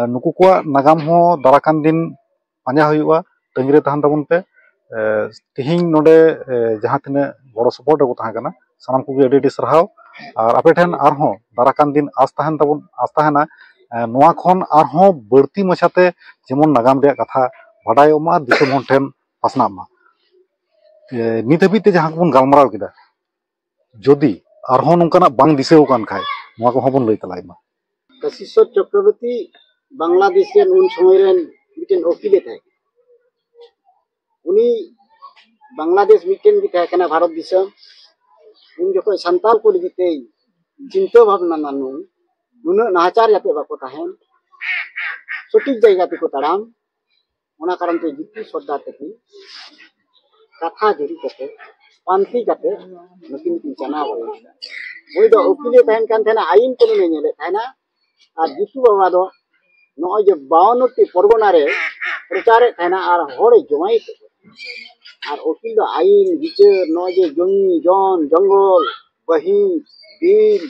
ᱱᱩᱠᱩ ᱠᱚᱣᱟᱜ ᱱᱟᱜᱟᱢ ᱦᱚᱸ ᱫᱟᱨᱟᱭ ᱠᱟᱱ ᱫᱤᱱ ᱯᱟᱸᱡᱟ ᱦᱩᱭᱩᱜᱼᱟ᱾ ᱛᱟᱹᱜᱤ ᱨᱮ ᱛᱟᱦᱮᱱ ᱛᱟᱵᱚᱱ ᱯᱮ᱾ ᱛᱮᱦᱮᱧ ᱱᱚᱰᱮ ᱡᱟᱦᱟᱸ ᱛᱤᱱᱟᱹᱜ ᱜᱚᱲᱚ ᱥᱚᱯᱚᱦᱚᱫ ᱨᱮᱠᱚ ᱛᱟᱦᱮᱸ ᱠᱟᱱᱟ, ᱥᱟᱱᱟᱢ ᱠᱚᱜᱮ ᱟᱹᱰᱤ ᱟᱹᱰᱤ ᱥᱟᱨᱦᱟᱣ᱾ ᱟᱨ ᱟᱯᱮ ᱴᱷᱮᱱ ᱟᱨᱦᱚᱸ ᱫᱟᱨᱟᱭ ᱠᱟᱱ ᱫᱤᱱ ᱟᱸᱥ ᱛᱟᱦᱮᱱ ᱛᱟᱵᱚᱱ ᱟᱸᱥ ᱛᱟᱦᱮᱱᱟ, ᱱᱚᱣᱟ ᱠᱷᱚᱱ ᱟᱨᱦᱚᱸ ᱵᱟᱹᱲᱛᱤ ᱢᱟᱪᱷᱟᱛᱮ ᱡᱮᱢᱚᱱ ᱱᱟᱜᱟᱢ ᱨᱮᱭᱟᱜ ᱠᱟᱛᱷᱟ ᱵᱟᱰᱟᱭᱚᱜ ᱢᱟ ᱟᱨ ᱫᱤᱥᱚᱢ ᱦᱚᱲ ᱴᱷᱮᱱ ᱯᱟᱥᱱᱟᱜ ᱢᱟ᱾ ᱱᱤᱛ ᱦᱟᱹᱵᱤᱡ ᱛᱮ ᱡᱟᱦᱟᱸ ᱠᱚᱵᱚᱱ ᱜᱟᱞᱢᱟᱨᱟᱣ ᱠᱮᱫᱟ, ᱡᱩᱫᱤ ᱟᱨᱦᱚᱸ ᱱᱚᱝᱠᱟᱱᱟᱜ ᱵᱟᱝ ᱫᱤᱥᱟᱹᱣ ᱠᱟᱱ ᱠᱷᱟᱡ, ᱱᱚᱣᱟ ᱠᱚᱦᱚᱸ ᱵᱚᱱ ᱞᱟᱹᱭ ᱛᱟᱞᱟᱭ ᱢᱟ᱾ ᱠᱟᱥᱤᱥᱚᱨ ᱪᱚᱠᱨᱚᱵᱚᱨᱛᱤ ᱵᱟᱝᱞᱟᱫᱮᱥ ᱨᱮᱱ ᱩᱱ ᱥᱚᱢᱚᱭ ᱨᱮᱱ ᱢᱤᱫᱴᱮᱱ ᱩᱠᱤᱞᱮ ᱛᱟᱦᱮᱸ ᱠᱟᱱᱟ᱾ ᱩᱱᱤ ᱵᱟᱝᱞᱟᱫᱮᱥ ᱢᱤᱫᱴᱮᱱ ᱜᱮ ᱛᱟᱦᱮᱸ ᱠᱟᱱᱟ ᱵᱷᱟᱨᱚᱛ ᱫᱤᱥᱚᱢ᱾ ᱩᱱ ᱡᱚᱠᱷᱚᱱ ᱥᱟᱱᱛᱟᱞ ᱠᱚ ᱞᱟᱹᱜᱤᱫ ᱛᱮᱭ ᱪᱤᱱᱛᱟᱹ ᱵᱷᱟᱵᱽᱱᱟ ᱱᱟᱱᱩ, ᱱᱩᱱᱟᱹᱜ ᱱᱟᱦᱟᱪᱟᱨ ᱡᱟᱛᱮ ᱵᱟᱠᱚ ᱛᱟᱦᱮᱱ, ᱥᱚᱴᱷᱤᱠ ᱡᱟᱭᱜᱟ ᱛᱮᱠᱚ ᱛᱟᱲᱟᱢ, ᱚᱱᱟ ᱠᱟᱨᱚᱱ ᱛᱮ ᱡᱤᱛᱩ ᱥᱚᱨᱫᱟᱨ ᱛᱟᱹᱠᱤᱱ ᱠᱟᱛᱷᱟ ᱡᱩᱨᱤ ᱠᱟᱛᱮ, ᱯᱟᱱᱛᱮ ᱠᱟᱛᱮ ᱱᱩᱠᱤᱱ ᱠᱤᱱ ᱪᱟᱱᱟᱣ ᱵᱟᱲᱟ ᱠᱮᱫᱟ᱾ ᱱᱩᱭ ᱫᱚ ᱩᱠᱤᱞᱮ ᱛᱟᱦᱮᱱ ᱠᱟᱱ ᱛᱟᱦᱮᱱᱟ, ᱟᱭᱤᱱ ᱠᱟᱹᱱᱩᱱᱮ ᱧᱮᱞᱮᱫ ᱛᱟᱦᱮᱱᱟ, ᱟᱨ ᱡᱤᱛᱩ ᱵᱟᱵᱟ ᱫᱚ ᱱᱚᱜᱼᱚᱭ ᱡᱮ ᱵᱟᱣᱟᱱᱱᱚ ᱴᱤ ᱯᱚᱨᱜᱚᱱᱟ ᱨᱮ ᱯᱨᱚᱪᱟᱨᱮᱫ ᱛᱟᱦᱮᱱᱟ ᱟᱨ ᱦᱚᱲᱮ ᱡᱚᱢᱟᱭᱮᱫ ᱠᱚ ᱛᱟᱦᱮᱱᱟ᱾ ᱟᱨ ᱩᱠᱤᱞ ᱫᱚ ᱟᱭᱤᱱ, ᱵᱤᱪᱟᱹᱨ, ᱱᱚᱜᱼᱚᱭ ᱡᱮ ᱡᱚᱢᱤ, ᱡᱚᱱ, ᱡᱚᱝᱜᱚᱞ, ᱵᱟᱹᱦᱤ, ᱵᱤᱞ,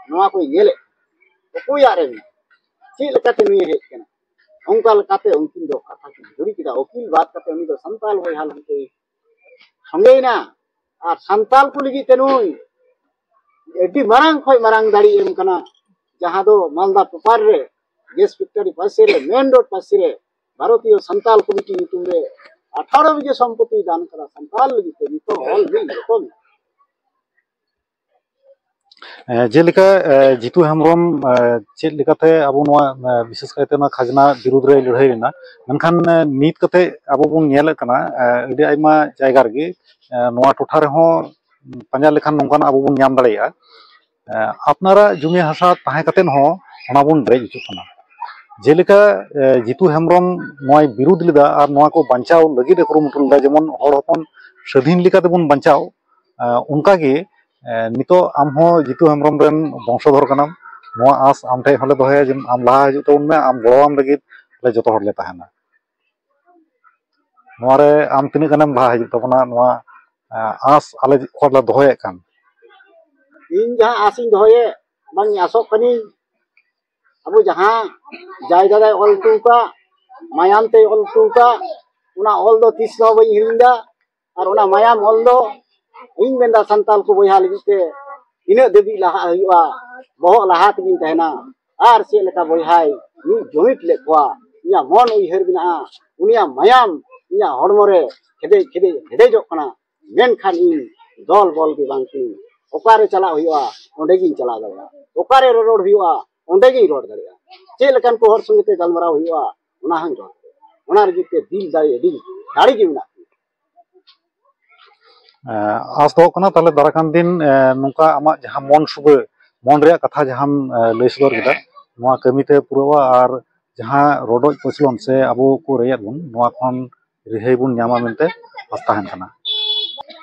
ᱱᱚᱣᱟ ᱠᱚᱭ ᱧᱮᱞᱮᱫ, ᱚᱠᱚᱭᱟᱜ ᱨᱮ ᱢᱮᱱᱟᱜ, ᱪᱮᱫ ᱞᱮᱠᱟᱛᱮ ᱱᱩᱭᱮ ᱦᱮᱡ ᱠᱟᱱᱟ, ᱚᱱᱠᱟ ᱞᱮᱠᱟᱛᱮ ᱩᱱᱠᱤᱱ ᱫᱚ ᱠᱟᱛᱷᱟ ᱠᱤᱱ ᱡᱩᱨᱤ ᱠᱮᱫᱟ᱾ ᱩᱠᱤᱞ ᱵᱟᱫ ᱠᱟᱛᱮ ᱩᱱᱤ ᱫᱚ ᱥᱟᱱᱛᱟᱞ ᱵᱚᱭᱦᱟ ᱞᱟᱹᱜᱤᱫ ᱛᱮ ᱥᱚᱸᱜᱮᱭᱮᱱᱟ᱾ ᱟᱨ ᱥᱟᱱᱛᱟᱞ ᱠᱚ ᱞᱟᱹᱜᱤᱫ ᱛᱮ ᱱᱩᱭ ᱟᱹᱰᱤ ᱢᱟᱨᱟᱝ ᱠᱷᱚᱱ ᱢᱟᱨᱟᱝ ᱫᱟᱲᱮ ᱮᱢ ᱠᱟᱱᱟ, ᱡᱟᱦᱟᱸ ᱫᱚ ᱢᱟᱞᱫᱟ ᱯᱮᱯᱟᱨ ᱨᱮ, ᱜᱮᱥ ᱯᱷᱮᱠᱴᱟᱨᱤ ᱯᱟᱥᱮ ᱨᱮ, ᱢᱮᱱ ᱨᱳᱰ ᱯᱟᱥᱮ ᱨᱮ ᱵᱷᱟᱨᱚᱛᱤᱭᱚ ᱥᱟᱱᱛᱟᱞ ᱠᱚᱢᱤᱴᱤ ᱧᱩᱛᱩᱢ ᱨᱮ ᱟᱴᱷᱟᱨᱚ ᱵᱤᱜᱷᱟᱹ ᱥᱚᱢᱯᱚᱛᱤ ᱫᱟᱱ ᱠᱟᱫᱟ ᱥᱟᱱᱛᱟᱞ ᱞᱟᱹᱜᱤᱫ ᱛᱮ᱾ ᱱᱤᱛᱚᱜ ᱚᱞ ᱢᱤᱫ ᱨᱚᱠᱚᱢ᱾ ᱡᱮᱞᱮᱠᱟ ᱡᱤᱛᱩ ᱦᱮᱢᱵᱨᱚᱢ ᱪᱮᱫ ᱞᱮᱠᱟᱛᱮ ᱟᱵᱚ ᱱᱚᱣᱟ, ᱵᱤᱥᱮᱥ ᱠᱟᱭᱛᱮ ᱱᱚᱣᱟ ᱠᱷᱟᱡᱽᱱᱟ ᱵᱤᱨᱩᱫᱽ ᱨᱮᱭ ᱞᱟᱹᱲᱦᱟᱹᱭ ᱞᱮᱱᱟ, ᱢᱮᱱᱠᱷᱟᱱ ᱱᱤᱛ ᱠᱟᱛᱮ ᱟᱵᱚ ᱵᱚᱱ ᱧᱮᱞᱮᱫ ᱠᱟᱱᱟ, ᱟᱹᱰᱤ ᱟᱭᱢᱟ ᱡᱟᱭᱜᱟ ᱨᱮᱜᱮ ᱱᱚᱣᱟ ᱴᱚᱴᱷᱟ ᱨᱮᱦᱚᱸ ᱯᱟᱸᱡᱟ ᱞᱮᱠᱷᱟᱱ ᱱᱚᱝᱠᱟᱱᱟᱜ ᱟᱵᱚ ᱵᱚᱱ ᱧᱟᱢ ᱫᱟᱲᱮᱭᱟᱜᱼᱟ᱾ ᱟᱯᱱᱟᱨᱟᱜ ᱡᱩᱢᱤ ᱦᱟᱥᱟ ᱛᱟᱦᱮᱸ ᱠᱟᱛᱮ ᱦᱚᱸ ᱚᱱᱟ ᱵᱚᱱ ᱨᱮᱡ ᱦᱚᱪᱚᱜ ᱠᱟᱱᱟ᱾ ᱡᱮᱞᱮᱠᱟ ᱡᱤᱛᱩ ᱦᱮᱢᱵᱨᱚᱢ ᱱᱚᱣᱟᱭ ᱵᱤᱨᱩᱫᱽ ᱞᱮᱫᱟ ᱟᱨ ᱱᱚᱣᱟ ᱠᱚ ᱵᱟᱧᱪᱟᱣ ᱞᱟᱹᱜᱤᱫ ᱮ ᱠᱩᱨᱩᱢᱩᱴᱩ ᱞᱮᱫᱟ, ᱡᱮᱢᱚᱱ ᱦᱚᱲ ᱦᱚᱯᱚᱱ ᱥᱟᱹᱫᱷᱤᱱ ᱞᱮᱠᱟ ᱛᱮᱵᱚᱱ ᱵᱟᱧᱪᱟᱣ, ᱚᱱᱠᱟᱜᱮ ᱱᱤᱛᱚᱜ ᱟᱢ ᱦᱚᱸ ᱡᱤᱛᱩ ᱦᱮᱢᱵᱨᱚᱢ ᱨᱮᱱ ᱵᱚᱝᱥᱚᱫᱷᱚᱨ ᱠᱟᱱᱟᱢ᱾ ᱱᱚᱣᱟ ᱟᱸᱥ ᱟᱢ ᱴᱷᱮᱱ ᱦᱚᱸᱞᱮ ᱫᱚᱦᱚᱭᱟ ᱡᱮ ᱟᱢ ᱞᱟᱦᱟ ᱦᱤᱡᱩᱜ ᱛᱟᱵᱚᱱ ᱢᱮ, ᱟᱢ ᱜᱚᱲᱚᱣᱟᱢ ᱞᱟᱹᱜᱤᱫ ᱟᱞᱮ ᱡᱚᱛᱚ ᱦᱚᱲᱞᱮ ᱛᱟᱦᱮᱱᱟ᱾ ᱱᱚᱣᱟᱨᱮ ᱟᱢ ᱛᱤᱱᱟᱹᱜ ᱜᱟᱱᱮᱢ ᱞᱟᱦᱟ ᱦᱤᱡᱩᱜ ᱛᱟᱵᱚᱱᱟ ᱱᱚᱣᱟ ᱟᱸᱥ ᱟᱞᱮ ᱠᱷᱚᱱ ᱞᱮ ᱫᱚᱦᱚᱭᱮᱫ ᱠᱟᱱ? ᱤᱧ ᱡᱟᱦᱟᱸ ᱟᱸᱥ ᱤᱧ ᱫᱚᱦᱚᱭᱮᱫ, ᱵᱟᱝ ᱤᱧ ᱟᱸᱥᱚᱜ ᱠᱟᱹᱱᱟᱹᱧ, ᱟᱵᱚ ᱡᱟᱦᱟᱸ ᱡᱟᱭ ᱫᱟᱫᱟᱭ ᱚᱞ ᱦᱚᱴᱚ ᱟᱠᱟᱫ, ᱢᱟᱭᱟᱢ ᱛᱮᱭ ᱚᱞ ᱦᱚᱴᱚ ᱟᱠᱟᱫ, ᱚᱱᱟ ᱚᱞ ᱫᱚ ᱛᱤᱥ ᱦᱚᱸ ᱵᱟᱹᱧ ᱦᱤᱲᱤᱧ ᱮᱫᱟ᱾ ᱟᱨ ᱚᱱᱟ ᱢᱟᱭᱟᱢ ᱚᱞ ᱫᱚ ᱤᱧ ᱢᱮᱱᱫᱟ ᱥᱟᱱᱛᱟᱞ ᱠᱚ ᱵᱚᱭᱦᱟ ᱞᱟᱹᱜᱤᱫ ᱛᱮ ᱛᱤᱱᱟᱹᱜ ᱫᱷᱟᱹᱵᱤᱡ ᱞᱟᱦᱟᱜ ᱦᱩᱭᱩᱜᱼᱟ, ᱵᱚᱦᱚᱜ ᱞᱟᱦᱟ ᱛᱮᱜᱤᱧ ᱛᱟᱦᱮᱱᱟ᱾ ᱟᱨ ᱪᱮᱫ ᱞᱮᱠᱟ ᱵᱚᱭᱦᱟᱭ ᱢᱤᱫ ᱡᱩᱢᱤᱫ ᱞᱮᱫ ᱠᱚᱣᱟ, ᱤᱧᱟᱹᱜ ᱢᱚᱱ ᱩᱭᱦᱟᱹᱨ ᱢᱮᱱᱟᱜᱼᱟ, ᱩᱱᱤᱭᱟᱜ ᱢᱟᱭᱟᱢ ᱤᱧᱟᱹᱜ ᱦᱚᱲᱢᱚ ᱨᱮ ᱠᱷᱮᱫᱮᱡ ᱠᱷᱮᱫᱮᱡ ᱦᱮᱰᱮᱡᱚᱜ ᱠᱟᱱᱟ᱾ ᱢᱮᱱᱠᱷᱟᱱ ᱤᱧ ᱫᱚᱞ ᱵᱚᱞ ᱜᱮ ᱵᱟᱝ ᱛᱤᱧ, ᱚᱠᱟᱨᱮ ᱪᱟᱞᱟᱜ ᱦᱩᱭᱩᱜᱼᱟ ᱚᱸᱰᱮ ᱜᱤᱧ ᱪᱟᱞᱟᱣ ᱫᱟᱲᱮᱭᱟᱜᱼᱟ, ᱚᱠᱟᱨᱮ ᱨᱚᱨᱚᱲ ᱦᱩᱭᱩᱜᱼᱟ ᱚᱸᱰᱮ ᱜᱤᱧ ᱨᱚᱲ ᱫᱟᱲᱮᱭᱟᱜᱼᱟ᱾ ᱪᱮᱫ ᱞᱮᱠᱟᱱ ᱠᱚ ᱦᱚᱲ ᱥᱚᱸᱜᱮ ᱛᱮ ᱜᱟᱞᱢᱟᱨᱟᱣ ᱦᱩᱭᱩᱜᱼᱟ ᱚᱱᱟ ᱦᱚᱸᱧ ᱨᱚᱲ ᱫᱟᱲᱮᱭᱟᱜᱼᱟ᱾ ᱚᱱᱟ ᱞᱟᱹᱜᱤᱫ ᱛᱮ ᱫᱤᱞ ᱫᱟᱲᱮ ᱟᱹᱰᱤ ᱫᱟᱲᱮ ᱜᱮ ᱢᱮᱱᱟᱜ ᱛᱤᱧᱟ᱾ ᱟᱸᱥ ᱫᱚᱦᱚ ᱠᱟᱱᱟ ᱛᱟᱦᱞᱮ ᱫᱟᱨᱟᱭ ᱠᱟᱱ ᱫᱤᱱ ᱱᱚᱝᱠᱟ ᱟᱢᱟᱜ ᱡᱟᱦᱟᱸ ᱢᱚᱱ ᱥᱩᱵᱟᱹ, ᱢᱚᱱ ᱨᱮᱭᱟᱜ ᱠᱟᱛᱷᱟ ᱡᱟᱦᱟᱸᱢ ᱞᱟᱹᱭ ᱥᱚᱫᱚᱨ ᱠᱮᱫᱟ, ᱱᱚᱣᱟ ᱠᱟᱹᱢᱤᱛᱮ ᱯᱩᱨᱟᱹᱣᱟ ᱟᱨ ᱡᱟᱦᱟᱸ ᱨᱚᱰᱚᱡ ᱠᱚᱪᱞᱚᱱ ᱥᱮ ᱟᱵᱚ ᱠᱚ ᱨᱮᱡᱮᱫ ᱵᱚᱱ, ᱱᱚᱣᱟ ᱠᱷᱚᱱ ᱨᱤᱦᱟᱹᱭ ᱵᱚᱱ ᱧᱟᱢᱟ ᱢᱮᱱᱛᱮ ᱟᱥ ᱛᱟᱦᱮᱱ ᱠᱟᱱᱟ᱾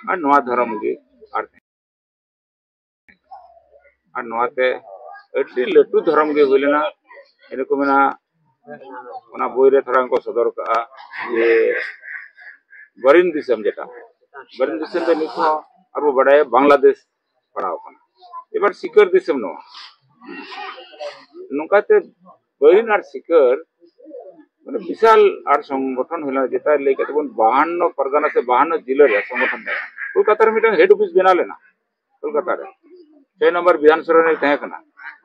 ᱟᱨ ᱱᱚᱣᱟ ᱫᱷᱚᱨᱚᱢ ᱜᱮ ᱟᱨ ᱟᱨ ᱱᱚᱣᱟᱛᱮ ᱟᱹᱰᱤ ᱞᱟᱹᱴᱩ ᱫᱷᱚᱨᱚᱢ ᱜᱮ ᱦᱩᱭ ᱞᱮᱱᱟ᱾ ᱤᱱᱟᱹ ᱠᱚ ᱢᱮᱱᱟ, ᱚᱱᱟ ᱵᱳᱭ ᱨᱮ ᱛᱷᱚᱲᱟ ᱠᱚ ᱥᱚᱫᱚᱨ ᱠᱟᱜᱼᱟ ᱡᱮ ᱵᱟᱨᱤᱱ ᱫᱤᱥᱚᱢ, ᱡᱮᱴᱟ ᱵᱟᱨᱤᱱ ᱫᱤᱥᱚᱢ ᱫᱚ ᱱᱤᱛ ᱦᱚᱸ ᱟᱨᱵᱚ ᱵᱟᱰᱟᱭᱟ ᱵᱟᱝᱞᱟᱫᱮᱥ ᱯᱟᱲᱟᱣ ᱠᱟᱱᱟ᱾ ᱮᱵᱟᱨ ᱥᱤᱠᱟᱹᱨ ᱫᱤᱥᱚᱢ ᱱᱚᱣᱟ᱾ ᱱᱚᱝᱠᱟᱛᱮ ᱵᱟᱨᱤᱱ ᱟᱨ ᱥᱤᱠᱟᱹᱨ ᱢᱟᱱᱮ ᱵᱤᱥᱟᱞ ᱟᱨ ᱥᱚᱝᱜᱚᱴᱷᱚᱱ ᱦᱩᱭ ᱞᱮᱱᱟ, ᱡᱮᱴᱟ ᱞᱟᱹᱭ ᱠᱟᱛᱮ ᱵᱚᱱ ᱵᱟᱦᱟᱱᱱᱚ ᱯᱟᱨᱜᱟᱱᱟ ᱥᱮ ᱵᱟᱦᱟᱱᱱᱚ ᱡᱤᱞᱟᱹ ᱨᱮ ᱥᱚᱝᱜᱚᱴᱷᱚᱱ ᱛᱟᱦᱮᱸ ᱠᱟᱱᱟ᱾ ᱠᱳᱞᱠᱟᱛᱟ ᱨᱮ ᱢᱤᱫᱴᱟᱝ ᱦᱮᱰ ᱚᱯᱷᱤᱥ ᱵᱮᱱᱟᱣ ᱞᱮᱱᱟ, ᱠᱳᱞᱠᱟᱛᱟ ᱨᱮ ᱪᱷᱚᱭ ᱱᱚᱢᱵᱚᱨ ᱵᱤᱫᱷᱟᱱ ᱥᱚᱵᱷᱟ ᱨᱮ ᱛᱟᱦᱮᱸ ᱠᱟᱱᱟ᱾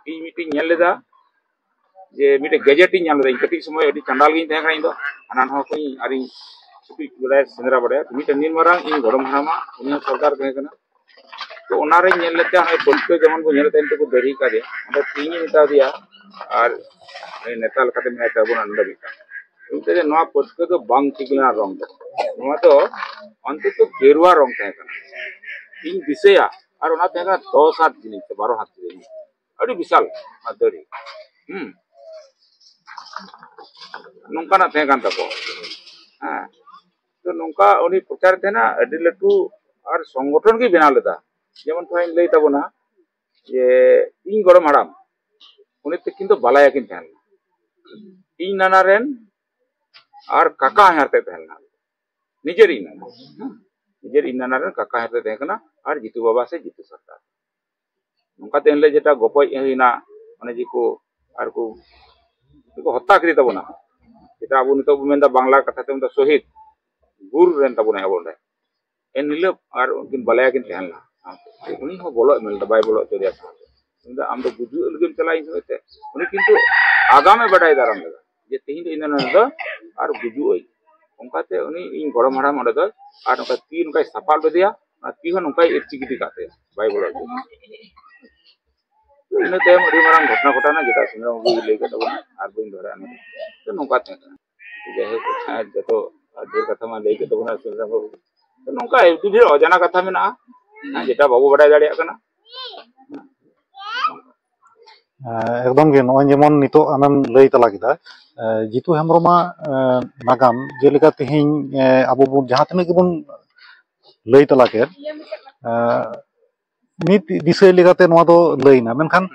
ᱤᱧ ᱢᱤᱫᱴᱤᱧ ᱧᱮᱞ ᱞᱮᱫᱟ ᱡᱮ ᱢᱤᱫᱴᱮᱡ ᱜᱮᱡᱮᱴ ᱤᱧ ᱧᱟᱢ ᱞᱮᱫᱟ᱾ ᱤᱧ ᱠᱟᱹᱴᱤᱡ ᱥᱚᱢᱚᱭ ᱟᱹᱰᱤ ᱪᱟᱸᱰᱟᱞ ᱜᱤᱧ ᱛᱟᱦᱮᱸ ᱠᱟᱱᱟ, ᱤᱧ ᱫᱚ ᱦᱟᱱᱟ ᱱᱚᱣᱟ ᱠᱚᱧ ᱟᱨᱤᱧ ᱪᱷᱩᱴᱤ ᱵᱟᱲᱟᱭᱟ, ᱥᱮᱸᱫᱽᱨᱟ ᱵᱟᱲᱟᱭᱟ᱾ ᱢᱤᱫᱴᱮᱱ ᱱᱤᱱ ᱢᱟᱨᱟᱝ ᱤᱧ ᱜᱚᱲᱚᱢ ᱦᱟᱲᱟᱢᱟ, ᱩᱱᱤ ᱦᱚᱸ ᱥᱚᱨᱫᱟᱨ ᱛᱟᱦᱮᱸ ᱠᱟᱱᱟ᱾ ᱛᱚ ᱚᱱᱟᱨᱮᱧ ᱧᱮᱞ ᱞᱮᱫ ᱛᱟᱦᱮᱸ, ᱱᱚᱜᱼᱚᱭ ᱯᱟᱹᱴᱷᱩᱣᱟᱹ ᱡᱮᱢᱚᱱ ᱵᱚᱱ ᱧᱮᱞᱮᱫ ᱛᱟᱦᱮᱸ, ᱱᱤᱛᱚᱜ ᱠᱚ ᱫᱟᱹᱲᱦᱤ ᱠᱟᱫᱮᱭᱟ, ᱚᱸᱰᱮ ᱛᱮᱦᱤᱧ ᱤᱧ ᱢᱮᱛᱟ ᱫᱮᱭᱟ, ᱟᱨ ᱩᱱᱤ ᱱᱮᱛᱟ ᱞᱮᱠᱟᱛᱮ ᱢᱮᱱᱟᱭ ᱛᱟᱵᱚᱱᱟ ᱱᱚᱰᱮ ᱢᱤᱫᱴᱟᱝ, ᱤᱧ ᱢᱮᱛᱟᱭ ᱡᱮ, "ᱱᱚᱣᱟ ᱯᱟᱹᱴᱷᱩᱣᱟᱹ ᱫᱚ ᱵᱟᱝ ᱴᱷᱤᱠ ᱞᱮᱱᱟ ᱨᱚᱝ ᱫᱚ, ᱱᱚᱣᱟ ᱫᱚ ᱚᱱᱛᱚᱛᱚ ᱜᱮᱨᱩᱣᱟ ᱨᱚᱝ ᱛᱟᱦᱮᱸ ᱠᱟᱱᱟ, ᱤᱧ ᱫᱤᱥᱟᱹᱭᱟ, ᱟᱨ ᱚᱱᱟ ᱛᱟᱦᱮᱸ ᱠᱟᱱᱟ ᱫᱚᱥ ᱦᱟᱛ ᱡᱤᱱᱤᱥ ᱥᱮ ᱵᱟᱨᱚ ᱦᱟᱛ ᱡᱤᱱᱤᱥ, ᱟᱹᱰᱤ ᱵᱤᱥᱟᱞ ᱚᱱᱟ ᱫᱟᱲᱤ, ᱦᱩᱸ, ᱱᱚᱝᱠᱟᱱᱟᱜ ᱛᱟᱦᱮᱸ ᱠᱟᱱ ᱛᱟᱠᱚᱣᱟ, ᱦᱮᱸ, ᱛᱚ ᱱᱚᱝᱠᱟ ᱩᱱᱤ ᱯᱨᱚᱪᱟᱨ ᱛᱟᱦᱮᱱᱟ, ᱟᱹᱰᱤ ᱞᱟᱹᱴᱩ ᱟᱨ ᱥᱚᱝᱜᱚᱴᱷᱚᱱ ᱜᱮ ᱵᱮᱱᱟᱣ ᱞᱮᱫᱟ᱾ ᱡᱮᱢᱚᱱ ᱛᱷᱚᱲᱟᱧ ᱞᱟᱹᱭ ᱛᱟᱵᱚᱱᱟ ᱡᱮ ᱤᱧ ᱜᱚᱲᱚᱢ ᱦᱟᱲᱟᱢ, ᱩᱱᱤ ᱛᱟᱹᱠᱤᱱ ᱫᱚ ᱵᱟᱞᱟᱭᱟ ᱠᱤᱱ ᱛᱟᱦᱮᱸ ᱞᱮᱱᱟ, ᱤᱧ ᱱᱟᱱᱟ ᱨᱮᱱ ᱟᱨ ᱠᱟᱠᱟ ᱦᱚᱧᱦᱟᱨ ᱛᱮ ᱛᱟᱦᱮᱸ ᱞᱮᱱᱟ, ᱱᱤᱡᱮᱨ ᱤᱧ ᱱᱟᱱᱟ, ᱦᱮᱸ, ᱱᱤᱡᱮᱨ ᱤᱧ ᱱᱟᱱᱟ ᱨᱮᱱ ᱠᱟᱠᱟ ᱦᱚᱧᱦᱟᱨ ᱛᱮ ᱛᱟᱦᱮᱸ ᱠᱟᱱᱟ, ᱟᱨ ᱡᱤᱛᱩ ᱵᱟᱵᱟ ᱥᱮ ᱡᱤᱛᱩ ᱥᱚᱨᱫᱟᱨ᱾ ᱱᱚᱝᱠᱟ ᱛᱮ ᱮᱱᱦᱤᱞᱳᱜ ᱡᱮᱴᱟ ᱜᱚᱯᱚᱡ ᱦᱩᱭᱱᱟ, ᱚᱱᱮ ᱡᱮ ᱠᱚ ᱟᱨ ᱠᱚ ᱠᱚ ᱦᱚᱛᱛᱟ ᱠᱮᱫᱮ ᱛᱟᱵᱚᱱᱟ, ᱡᱮᱴᱟ ᱟᱵᱚ ᱱᱤᱛᱚᱜ ᱵᱚᱱ ᱢᱮᱱᱫᱟ, ᱵᱟᱝᱞᱟ ᱠᱟᱛᱷᱟ ᱛᱮ ᱢᱮᱱᱫᱟ ᱥᱚᱦᱤᱫ, ᱜᱩᱨ ᱨᱮᱱ ᱛᱟᱵᱚᱱᱟᱭ ᱟᱵᱚ ᱚᱸᱰᱮ᱾ ᱮᱱᱦᱤᱞᱳᱜ ᱟᱨ ᱩᱱᱠᱤᱱ ᱵᱟᱞᱟᱭᱟ ᱠᱤᱱ ᱛᱟᱦᱮᱸ ᱞᱮᱱᱟ᱾ ᱩᱱᱤ ᱦᱚᱸ ᱵᱚᱞᱚ ᱮᱢ ᱞᱮᱫᱟ, ᱵᱟᱭ ᱵᱚᱞᱚ ᱦᱚᱪᱚ ᱞᱮᱭᱟ ᱥᱟᱶᱛᱮ᱾ ᱩᱱᱤ ᱫᱚ, "ᱟᱢ ᱫᱚ ᱜᱩᱡᱩᱜ ᱞᱟᱹᱜᱤᱫ ᱮᱢ ᱪᱟᱞᱟᱜᱼᱟ ᱤᱧ ᱥᱚᱸᱜᱮ ᱛᱮ?" ᱩᱱᱤ ᱠᱤᱱᱛᱩ ᱟᱜᱟᱢᱮ ᱵᱟᱰᱟᱭ ᱫᱟᱨᱟᱢ ᱞᱮᱫᱟ ᱡᱮ ᱛᱮᱦᱮᱧ ᱫᱚ ᱤᱧ ᱫᱚ ᱱᱚᱰᱮ ᱫᱚ ᱟᱨ ᱜᱩᱡᱩᱜ ᱟᱹᱧ᱾ ᱚᱱᱠᱟᱛᱮ ᱩᱱᱤ ᱤᱧ ᱜᱚᱲᱚᱢ ᱦᱟᱲᱟᱢ ᱚᱸᱰᱮ ᱫᱚ ᱟᱨ ᱱᱚᱝᱠᱟ ᱛᱤ ᱱᱚᱝᱠᱟᱭ ᱥᱟᱯᱟᱵ ᱞᱮᱫᱮᱭᱟ, ᱚᱱᱟ ᱛᱤ ᱦᱚᱸ ᱱᱚᱝᱠᱟᱭ ᱤᱨᱪᱤ ᱜᱤᱰᱤ ᱠᱟᱜ ᱛᱟᱭᱟ, ᱵᱟᱭ ᱵᱚᱞᱚ ᱦᱚᱪᱚ᱾ ᱤᱱᱟᱹ ᱛᱟᱭᱚᱢ ᱟᱹᱰᱤ ᱢᱟᱨᱟᱝ ᱜᱷᱚᱴᱚᱱᱟ ᱜᱷᱚᱴᱟᱣᱱᱟ, ᱡᱮᱴᱟ ᱥᱩᱱᱤᱨᱟᱢ ᱵᱟᱹᱵᱩᱭ ᱞᱟᱹᱭ ᱠᱮᱫ ᱛᱟᱵᱚᱱᱟ ᱟᱨ ᱵᱟᱹᱧ ᱫᱚᱦᱲᱟᱭᱟ ᱚᱱᱟ ᱫᱚ᱾ ᱛᱚ ᱱᱚᱝᱠᱟ ᱛᱟᱦᱮᱸ ᱠᱟᱱᱟ᱾ ᱡᱟᱭᱦᱳᱠ, ᱟᱨ ᱡᱚᱛᱚ ᱟᱨ ᱰᱷᱮᱨ ᱠᱟᱛᱷᱟ ᱢᱟ ᱞᱟᱹᱭ ᱠᱮᱫ ᱛᱟᱵᱚᱱᱟ ᱥᱩᱱᱤᱨᱟᱢ ᱵᱟᱹᱵᱩ᱾ ᱛᱚ ᱱᱚᱝᱠᱟ ᱟᱹᱰᱤ ᱰᱷᱮᱨ ᱚᱡᱟᱱᱟ ᱠᱟᱛᱷᱟ ᱢᱮᱱᱟᱜᱼᱟ, ᱦᱮᱸ, ᱡᱮᱴᱟ ᱵᱟᱵᱚ ᱵᱟᱰᱟᱭ ᱫᱟᱲᱮᱭᱟᱜ ᱠᱟᱱᱟ᱾ ᱮᱸ, ᱮᱠᱫᱚᱢ ᱜᱮ, ᱱᱚᱜᱼᱚᱭ ᱡᱮᱢᱚᱱ ᱱᱤᱛᱚᱜ ᱟᱢᱮᱢ ᱞᱟᱹᱭ ᱛᱟᱞᱟ ᱠᱮᱫᱟ, ᱮᱸ, ᱡᱤᱛᱩ ᱦᱮᱢᱵᱨᱚᱢᱟᱜ, ᱮᱸ, ᱱᱟᱜᱟᱢ, ᱡᱮᱞᱮᱠᱟ ᱛᱮᱦᱮᱧ, ᱮᱸ, ᱟᱵᱚ ᱵᱚᱱ ᱡᱟᱦᱟᱸ ᱛᱤᱱᱟᱹᱜ ᱜᱮᱵᱚᱱ ᱞᱟᱹᱭ ᱛᱟᱞᱟ ᱠᱮᱫ, ᱮᱸ, ᱢᱤᱫ ᱫᱤᱥᱟᱹᱭ ᱞᱮᱠᱟᱛᱮ ᱱᱚᱣᱟ ᱫᱚ ᱞᱟᱹᱭᱱᱟ, ᱢᱮᱱᱠᱷᱟᱱ